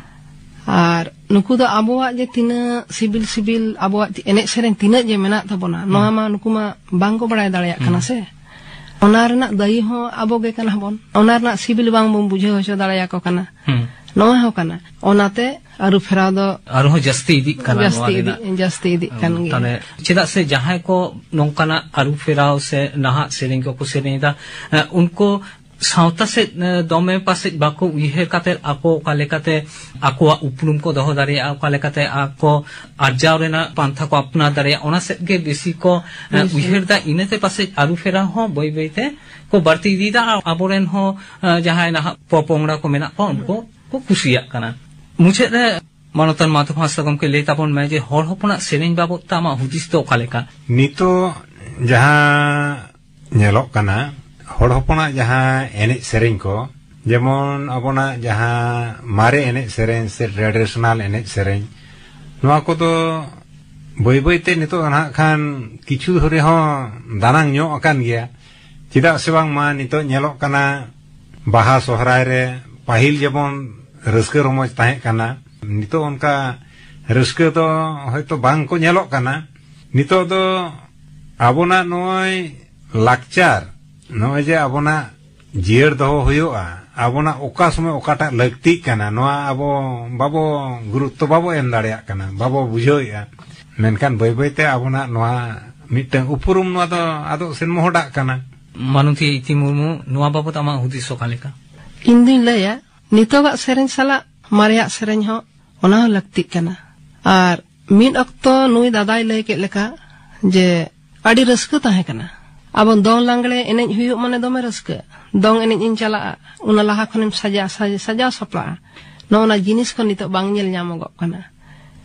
ᱟᱨ ᱱᱩᱠᱩ ᱫᱚ ᱟᱵᱚᱣᱟᱜ ᱡᱮ ᱛᱤᱱᱟᱹᱜ ᱥᱤᱵᱤᱞ ᱥᱤᱵᱤᱞ ᱟᱵᱚᱣᱟᱜ ᱮᱱᱮᱡ ᱥᱮᱨᱮᱧ ᱛᱤᱱᱟᱹᱜ ᱡᱮ ᱢᱮᱱᱟᱜ ᱛᱟᱵᱚᱱᱟ, ᱦᱩᱸ᱾ ᱱᱚᱣᱟ ᱢᱟ ᱱᱩᱠᱩ ᱢᱟ ᱵᱟᱝ ᱠᱚ ᱵᱟᱲᱟᱭ ᱫᱟᱲᱮᱭᱟᱜ ᱠᱟᱱᱟ ᱦᱩᱸ᱾ ᱥᱮ᱾ ᱚᱱᱟ ᱨᱮᱱᱟᱜ ᱫᱟᱭᱤ ᱦᱚᱸ ᱟᱵᱚ ᱜᱮ ᱠᱟᱱᱟ ᱵᱚᱱ᱾ ᱚᱱᱟ ᱨᱮᱱᱟᱜ ᱥᱤᱵᱤᱞ ᱵᱟᱝ ᱵᱚᱱ ᱵᱩᱡᱷᱟᱹᱣ ᱦᱚᱪᱚ ᱫᱟᱲᱮᱭᱟᱠᱚ ᱠᱟᱱᱟ᱾ ᱦᱩᱸ᱾ ᱱᱚᱣᱟ ᱦᱚᱸ ᱠᱟᱱᱟ᱾ ᱚᱱᱟᱛᱮ ᱟᱹᱨᱩ ᱯᱷᱮᱨᱟᱣ ᱫᱚ ᱟᱨᱦᱚᱸ ᱡᱟᱹᱥᱛᱤ ᱤᱫᱤᱜ ᱠᱟᱱᱟ ᱱᱚᱣᱟ ᱡᱟᱹᱥᱛᱤ ᱤᱫᱤ, ᱨᱮᱱᱟᱜ᱾ ᱡᱟᱹᱥᱛᱤ ᱤᱫᱤᱜ ᱠᱟᱱ ᱜᱮᱭᱟ᱾ ᱛᱟᱦᱞᱮ ᱪᱮᱫᱟᱜ ᱥᱮ ᱡᱟᱦᱟᱸᱭ ᱠᱚ ᱱᱚᱝᱠᱟᱱᱟᱜ ᱟᱹᱨᱩ ᱯᱷᱮᱨᱟᱣ ᱥᱮ ᱱᱟᱦᱟᱜ ᱥᱮᱨᱮᱧ ᱠᱚᱠᱚ ᱥᱮᱨᱮᱧ ᱮᱫᱟ, ᱮ, ᱩᱱᱠᱩ ᱥᱟᱶᱛᱟ ᱥᱮᱫ, ᱮ, ᱫᱚᱢᱮ ᱯᱟᱥᱮᱡ ᱵᱟᱠᱚ ᱩᱭᱦᱟᱹᱨ ᱠᱟᱛᱮ ᱟᱠᱚ ᱚᱠᱟ ᱞᱮᱠᱟᱛᱮ ᱟᱠᱚᱣᱟᱜ ᱩᱯᱨᱩᱢ ᱠᱚ ᱫᱚᱦᱚ ᱫᱟᱲᱮᱭᱟᱜᱼᱟ, ᱚᱠᱟ ᱞᱮᱠᱟᱛᱮ ᱟᱠᱚ ᱟᱨᱡᱟᱣ ᱨᱮᱱᱟᱜ ᱯᱟᱱᱛᱷᱟ ᱠᱚ ᱟᱯᱱᱟᱨ ᱫᱟᱲᱮᱭᱟᱜᱼᱟ, ᱚᱱᱟ ᱥᱮᱫ ᱜᱮ ᱵᱮᱥᱤ ᱠᱚ, ᱮ, ᱵᱮᱥᱤ᱾ ᱩᱭᱦᱟᱹᱨ ᱮᱫᱟ᱾ ᱤᱱᱟᱹᱛᱮ ᱯᱟᱥᱮᱡ ᱟᱹᱨᱩ ᱯᱷᱮᱨᱟᱣ ᱦᱚᱸ ᱵᱟᱹᱭ ᱵᱟᱹᱭ ᱛᱮ ᱠᱚ ᱵᱟᱹᱲᱛᱤ ᱤᱫᱤᱭᱮᱫᱟ᱾ ᱟᱨ ᱟᱵᱚᱨᱮᱱ ᱦᱚᱸ, ᱮ, ᱡᱟᱦᱟᱸᱭ ᱱᱟᱦᱟᱜ ᱯᱚᱯᱚᱝᱲᱟ ᱠᱚ ᱢᱮᱱᱟᱜ ᱠᱚᱣᱟ, ᱩᱱᱠᱩ ᱠᱚ ᱠᱩᱥᱤᱭᱟᱜ ᱠᱟᱱᱟ᱾ ᱢᱩᱪᱟᱹᱫ ᱨᱮ ᱢᱟᱱᱚᱛᱟᱱ ᱢᱟᱫᱷᱚᱵ ᱦᱟᱸᱥᱫᱟ ᱜᱚᱢᱠᱮ, ᱞᱟᱹᱭ ᱛᱟᱵᱚᱱ ᱢᱮ ᱡᱮ ᱦᱚᱲ ᱦᱚᱯᱚᱱᱟᱜ ᱥᱮᱨᱮᱧ ᱵᱟᱵᱚᱫ ᱛᱮ ᱟᱢᱟᱜ ᱦᱩᱫᱤᱥ ᱫᱚ ᱚᱠᱟ ᱞᱮᱠᱟ? ᱱᱤᱛᱚᱜ ᱡᱟᱦᱟᱸ ᱧᱮᱞᱚᱜ ᱠᱟᱱᱟ, ᱦᱚᱲ ᱦᱚᱯᱚᱱᱟᱜ ᱡᱟᱦᱟᱸ ᱮᱱᱮᱡ ᱥᱮᱨᱮᱧ ᱠᱚ, ᱡᱮᱢᱚᱱ ᱟᱵᱚᱱᱟᱜ ᱡᱟᱦᱟᱸ ᱢᱟᱨᱮ ᱮᱱᱮᱡ ᱥᱮᱨᱮᱧ ᱥᱮ ᱴᱨᱮᱰᱤᱥᱚᱱᱟᱞ ᱮᱱᱮᱡ ᱥᱮᱨᱮᱧ, ᱱᱚᱣᱟ ᱠᱚᱫᱚ ᱵᱟᱹᱭ ᱵᱟᱹᱭ ᱛᱮ ᱱᱤᱛᱚᱜ ᱫᱚ ᱱᱟᱦᱟᱜ ᱠᱷᱟᱱ ᱠᱤᱪᱷᱩ ᱫᱷᱚᱨᱮ ᱦᱚᱸ ᱫᱟᱱᱟᱝ ᱧᱚᱜ ᱟᱠᱟᱱ ᱜᱮᱭᱟ᱾ ᱪᱮᱫᱟᱜ ᱥᱮ ᱵᱟᱝᱢᱟ ᱱᱤᱛᱚᱜ ᱧᱮᱞᱚᱜ ᱠᱟᱱᱟ, ᱵᱟᱦᱟ ᱥᱚᱦᱨᱟᱭ ᱨᱮ ᱯᱟᱹᱦᱤᱞ ᱡᱮᱢᱚᱱ ᱨᱟᱹᱥᱠᱟᱹ ᱨᱚᱢᱚᱡᱽ ᱛᱟᱦᱮᱸ ᱠᱟᱱᱟ, ᱱᱤᱛᱚᱜ ᱚᱱᱠᱟ ᱨᱟᱹᱥᱠᱟᱹ ᱫᱚ ᱦᱚᱭᱛᱚ ᱵᱟᱝ ᱠᱚ ᱧᱮᱞᱚᱜ ᱠᱟᱱᱟ᱾ ᱱᱤᱛᱚᱜ ᱫᱚ ᱟᱵᱚᱱᱟᱜ ᱱᱚᱜᱼᱚᱭ ᱞᱟᱠᱪᱟᱨ, ᱱᱚᱜᱼᱚᱭ ᱡᱮ ᱟᱵᱚᱱᱟᱜ ᱡᱤᱭᱟᱹᱲ ᱫᱚᱦᱚ ᱦᱩᱭᱩᱜᱼᱟ, ᱟᱵᱚᱱᱟᱜ ᱚᱠᱟ ᱥᱚᱢᱚᱭ ᱚᱠᱟᱴᱟᱜ ᱞᱟᱹᱠᱛᱤᱜ ᱠᱟᱱᱟ, ᱱᱚᱣᱟ ᱟᱵᱚ ᱵᱟᱵᱚ ᱜᱩᱨᱩᱛᱛᱚ ᱵᱟᱵᱚ ᱮᱢ ᱫᱟᱲᱮᱭᱟᱜ ᱠᱟᱱᱟ, ᱵᱟᱵᱚ ᱵᱩᱡᱷᱟᱹᱣᱮᱫᱼᱟ᱾ ᱢᱮᱱᱠᱷᱟᱱ ᱵᱟᱹᱭ ᱵᱟᱹᱭᱛᱮ ᱟᱵᱚᱱᱟᱜ ᱱᱚᱣᱟ ᱢᱤᱫᱴᱟᱝ ᱩᱯᱨᱩᱢ, ᱱᱚᱣᱟ ᱫᱚ ᱟᱫᱚᱜ ᱥᱮᱱ ᱢᱚᱦᱰᱟᱜ ᱠᱟᱱᱟ᱾ ᱢᱟᱱᱚᱛᱤᱭᱟᱹ ᱤᱛᱤ ᱢᱩᱨᱢᱩ, ᱱᱚᱣᱟ ᱵᱟᱵᱚᱛ ᱟᱢᱟᱜ ᱦᱩᱫᱤᱥ ᱚᱠᱟ ᱞᱮᱠᱟ? ᱤᱧ ᱫᱩᱧ ᱞᱟᱹᱭᱟ, ᱱᱤᱛᱚᱜᱟᱜ ᱥᱮᱨᱮᱧ ᱥᱟᱞᱟᱜ ᱢᱟᱨᱮᱭᱟᱜ ᱥᱮᱨᱮᱧ ᱦᱚᱸ, ᱚᱱᱟ ᱦᱚᱸ ᱞᱟᱹᱠᱛᱤᱜ ᱠᱟᱱᱟ᱾ ᱟᱨ ᱢᱤᱫ ᱚᱠᱛᱚ ᱱᱩᱭ ᱫᱟᱫᱟᱭ ᱞᱟᱹᱭ ᱠᱮᱫ ᱞᱮᱠᱟ ᱡᱮ ᱟᱹᱰᱤ ᱨᱟᱹᱥᱠᱟᱹ ᱛᱟᱦᱮᱸ ᱠᱟᱱᱟ᱾ ᱟᱵᱚ ᱫᱚᱝ ᱞᱟᱜᱽᱲᱮ ᱮᱱᱮᱡ ᱦᱩᱭᱩᱜ ᱢᱟᱱᱮ ᱫᱚᱢᱮ ᱨᱟᱹᱥᱠᱟᱹ᱾ ᱫᱚᱝ ᱮᱱᱮᱡ ᱤᱧ ᱪᱟᱞᱟᱜᱼᱟ, ᱚᱱᱟ ᱞᱟᱦᱟ ᱠᱷᱚᱱᱮᱢ ᱥᱟᱡᱟᱣ, ᱥᱟᱡ-, ᱥᱟᱡᱟᱣ ᱥᱟᱯᱲᱟᱜᱼᱟ᱾ ᱱᱚᱜᱼᱚ ᱱᱟ ᱡᱤᱱᱤᱥ ᱠᱚ ᱱᱤᱛᱚᱜ ᱵᱟᱝ ᱧᱮᱞ ᱧᱟᱢᱚᱜᱚᱜ ᱠᱟᱱᱟ᱾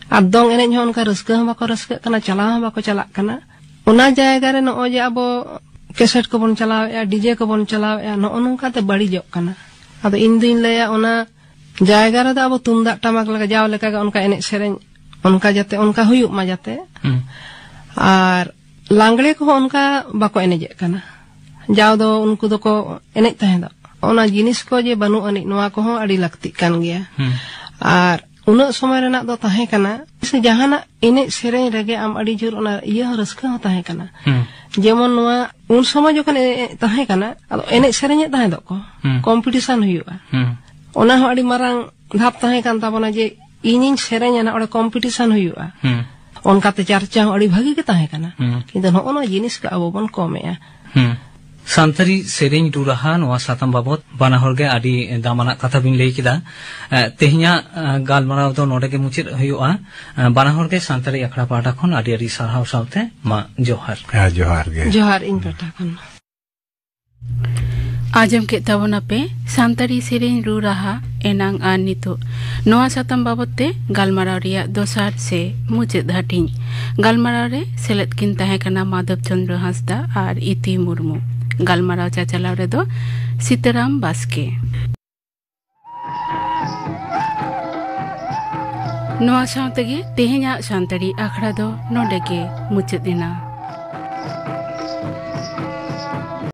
ᱟᱨ ᱫᱚᱝ ᱮᱱᱮᱡ ᱦᱚᱸ ᱚᱱᱠᱟ ᱨᱟᱹᱥᱠᱟᱹ ᱦᱚᱸ ᱵᱟᱠᱚ ᱨᱟᱹᱥᱠᱟᱹᱜ ᱠᱟᱱᱟ, ᱪᱟᱞᱟᱣ ᱦᱚᱸ ᱵᱟᱠᱚ ᱪᱟᱞᱟᱜ ᱠᱟᱱᱟ᱾ ᱚᱱᱟ ᱡᱟᱭᱜᱟ ᱨᱮ ᱱᱚᱜᱼᱚᱭ ᱡᱮ ᱟᱵᱚ ᱠᱮᱥᱮᱴ ᱠᱚᱵᱚᱱ ᱪᱟᱞᱟᱣᱮᱫᱼᱟ, ᱰᱤᱡᱮ ᱠᱚᱵᱚᱱ ᱪᱟᱞᱟᱣᱮᱫᱼᱟ, ᱱᱚᱜᱼᱚ ᱱᱚᱝᱠᱟᱛᱮ ᱵᱟᱹᱲᱤᱡᱚᱜ ᱠᱟᱱᱟ᱾ ᱟᱫᱚ ᱤᱧ ᱫᱩᱧ ᱞᱟᱹᱭᱟ, ᱚᱱᱟ ᱡᱟᱭᱜᱟ ᱨᱮᱫᱚ ᱟᱵᱚ ᱛᱩᱢᱫᱟᱜ ᱴᱟᱢᱟᱠ ᱞᱮᱠᱟ, ᱡᱟᱣ ᱞᱮᱠᱟᱜᱮ ᱚᱱᱠᱟ ᱮᱱᱮᱡ ᱥᱮᱨᱮᱧ, ᱚᱱᱠᱟ ᱡᱟᱛᱮ ᱚᱱᱠᱟ ᱦᱩᱭᱩᱜ ᱢᱟ ᱡᱟᱛᱮ᱾ ᱦᱩᱸ᱾ ᱟᱨ ᱞᱟᱜᱽᱲᱮ ᱠᱚᱦᱚᱸ ᱚᱱᱠᱟ ᱵᱟᱠᱚ ᱮᱱᱮᱡᱮᱜ ᱠᱟᱱᱟ᱾ ᱡᱟᱣ ᱫᱚ ᱩᱱᱠᱩ ᱫᱚᱠᱚ ᱮᱱᱮᱡ ᱛᱟᱦᱮᱸ ᱫᱚ᱾ ᱚᱱᱟ ᱡᱤᱱᱤᱥ ᱠᱚ ᱡᱮ ᱵᱟᱹᱱᱩᱜ ᱟᱹᱱᱤᱡ, ᱱᱚᱣᱟ ᱠᱚᱦᱚᱸ ᱟᱹᱰᱤ ᱞᱟᱹᱠᱛᱤᱜ ᱠᱟᱱ ᱜᱮᱭᱟ᱾ ᱦᱩᱸ᱾ ᱟᱨ ᱩᱱᱟᱹᱜ ᱥᱚᱢᱚᱭ ᱨᱮᱱᱟᱜ ᱫᱚ ᱛᱟᱦᱮᱸ ᱠᱟᱱᱟ, ᱥᱮ ᱡᱟᱦᱟᱱᱟᱜ ᱮᱱᱮᱡ ᱥᱮᱨᱮᱧ ᱨᱮᱜᱮ ᱟᱢ ᱟᱹᱰᱤ ᱡᱳᱨ ᱚᱱᱟ ᱤᱭᱟᱹ ᱦᱚᱸ, ᱨᱟᱹᱥᱠᱟᱹ ᱦᱚᱸ ᱛᱟᱦᱮᱸ ᱠᱟᱱᱟ᱾ ᱦᱩᱸ᱾ ᱡᱮᱢᱚᱱ ᱱᱚᱣᱟ ᱩᱱ ᱥᱚᱢᱚᱭ ᱡᱚᱠᱷᱚᱱ ᱮ-, ᱮ-, ᱛᱟᱦᱮᱸ ᱠᱟᱱᱟ, ᱟᱫᱚ ᱮᱱᱮᱡ ᱥᱮᱨᱮᱧᱮᱫ ᱛᱟᱦᱮᱸ ᱫᱚᱜ ᱠᱚ, ᱦᱩᱸ᱾ ᱠᱚᱢᱯᱤᱴᱤᱥᱚᱱ ᱦᱩᱭᱩᱜᱼᱟ᱾ ᱦᱩᱸ᱾ ᱚᱱᱟ ᱦᱚᱸ ᱟᱹᱰᱤ ᱢᱟᱨᱟᱝ ᱫᱷᱟᱯ ᱛᱟᱦᱮᱸ ᱠᱟᱱ ᱛᱟᱵᱚᱱᱟ ᱡᱮ ᱤᱧᱤᱧ ᱥᱮᱨᱮᱧᱟ, ᱱᱟᱜ ᱚᱸᱰᱮ ᱠᱚᱢᱯᱤᱴᱤᱥᱚᱱ ᱦᱩᱭᱩᱜᱼᱟ᱾ ᱦᱩᱸ᱾ ᱚᱱᱠᱟᱛᱮ ᱪᱟᱨᱪᱟ ᱦᱚᱸ ᱟᱹᱰᱤ ᱵᱷᱟᱹᱜᱤ ᱜᱮ ᱛᱟᱦᱮᱸ ᱠᱟᱱᱟ᱾ ᱦᱩᱸ᱾ ᱠᱤᱱᱛᱩ ᱱᱚᱜᱼᱚ ᱱᱚᱣᱟ ᱡᱤᱱᱤᱥ ᱠᱚ ᱟᱵᱚ ᱵᱚᱱ ᱠᱚᱢᱮᱜᱼᱟ᱾ ᱦᱩᱸ᱾ ᱥᱟᱱᱛᱟᱲᱤ ᱥᱮᱨᱮᱧ ᱨᱩ ᱨᱟᱦᱟ, ᱱᱚᱣᱟ ᱥᱟᱛᱟᱢ ᱵᱟᱵᱚᱛ ᱵᱟᱱᱟ ᱦᱚᱲ ᱜᱮ ᱟᱹᱰᱤ ᱫᱟᱢᱟᱱᱟᱜ ᱠᱟᱛᱷᱟ ᱵᱤᱱ ᱞᱟᱹᱭ ᱠᱮᱫᱟ᱾ ᱮ, ᱛᱮᱦᱮᱧᱟᱜ, ᱮ, ᱜᱟᱞᱢᱟᱨᱟᱣ ᱫᱚ ᱱᱚᱰᱮ ᱜᱮ ᱢᱩᱪᱟᱹᱫ ᱦᱩᱭᱩᱜᱼᱟ᱾ ᱮ, ᱵᱟᱱᱟ ᱦᱚᱲ ᱜᱮ ᱥᱟᱱᱛᱟᱲᱤ ᱟᱠᱷᱲᱟ ᱯᱟᱦᱴᱟ ᱠᱷᱚᱱ ᱟᱹᱰᱤ ᱟᱹᱰᱤ ᱥᱟᱨᱦᱟᱣ ᱥᱟᱶᱛᱮ ᱢᱟ ᱡᱚᱦᱟᱨ᱾ ᱦᱮᱸ, ᱡᱚᱦᱟᱨ ᱜᱮ᱾ ᱡᱚᱦᱟᱨ ᱤᱧ ᱯᱟᱦᱴᱟ ᱠᱷᱚᱱ᱾ ᱟᱸᱡᱚᱢ ᱠᱮᱫ ᱛᱟᱵᱚᱱᱟᱯᱮ ᱥᱟᱱᱛᱟᱲᱤ ᱥᱮᱨᱮᱧ ᱨᱩ ᱨᱟᱦᱟ ᱮᱱᱟᱝ ᱟᱨ ᱱᱤᱛᱚᱜ᱾ ᱱᱚᱣᱟ ᱥᱟᱛᱟᱢ ᱵᱟᱵᱚᱛ ᱛᱮ ᱜᱟᱞᱢᱟᱨᱟᱣ ᱨᱮᱭᱟᱜ ᱫᱚᱥᱟᱨ ᱥᱮ ᱢᱩᱪᱟᱹᱫ ᱦᱟᱹᱴᱤᱧ᱾ ᱜᱟᱞᱢᱟᱨᱟᱣ ᱨᱮ ᱥᱮᱞᱮᱫ ᱠᱤᱱ ᱛᱟᱦᱮᱸ ᱠᱟᱱᱟ ᱢᱟᱫᱷᱚᱵ ᱪᱚᱸᱫᱽᱨᱚ ᱦᱟᱸᱥᱫᱟ ᱟᱨ ᱤᱛᱤ ᱢᱩᱨᱢᱩ᱾ ᱜᱟᱞᱢᱟᱨᱟᱣ ᱪᱟᱪᱟᱞᱟᱣ ᱨᱮᱫᱚ ᱥᱤᱛᱟᱨᱟᱢ ᱵᱟᱥᱠᱮ᱾ ᱱᱚᱣᱟ ᱥᱟᱶ ᱛᱮᱜᱮ ᱛᱮᱦᱮᱧᱟᱜ ᱥᱟᱱᱛᱟᱲᱤ ᱟᱠᱷᱲᱟ ᱫᱚ ᱱᱚᱰᱮ ᱜᱮ ᱢᱩᱪᱟᱹᱫ ᱮᱱᱟ᱾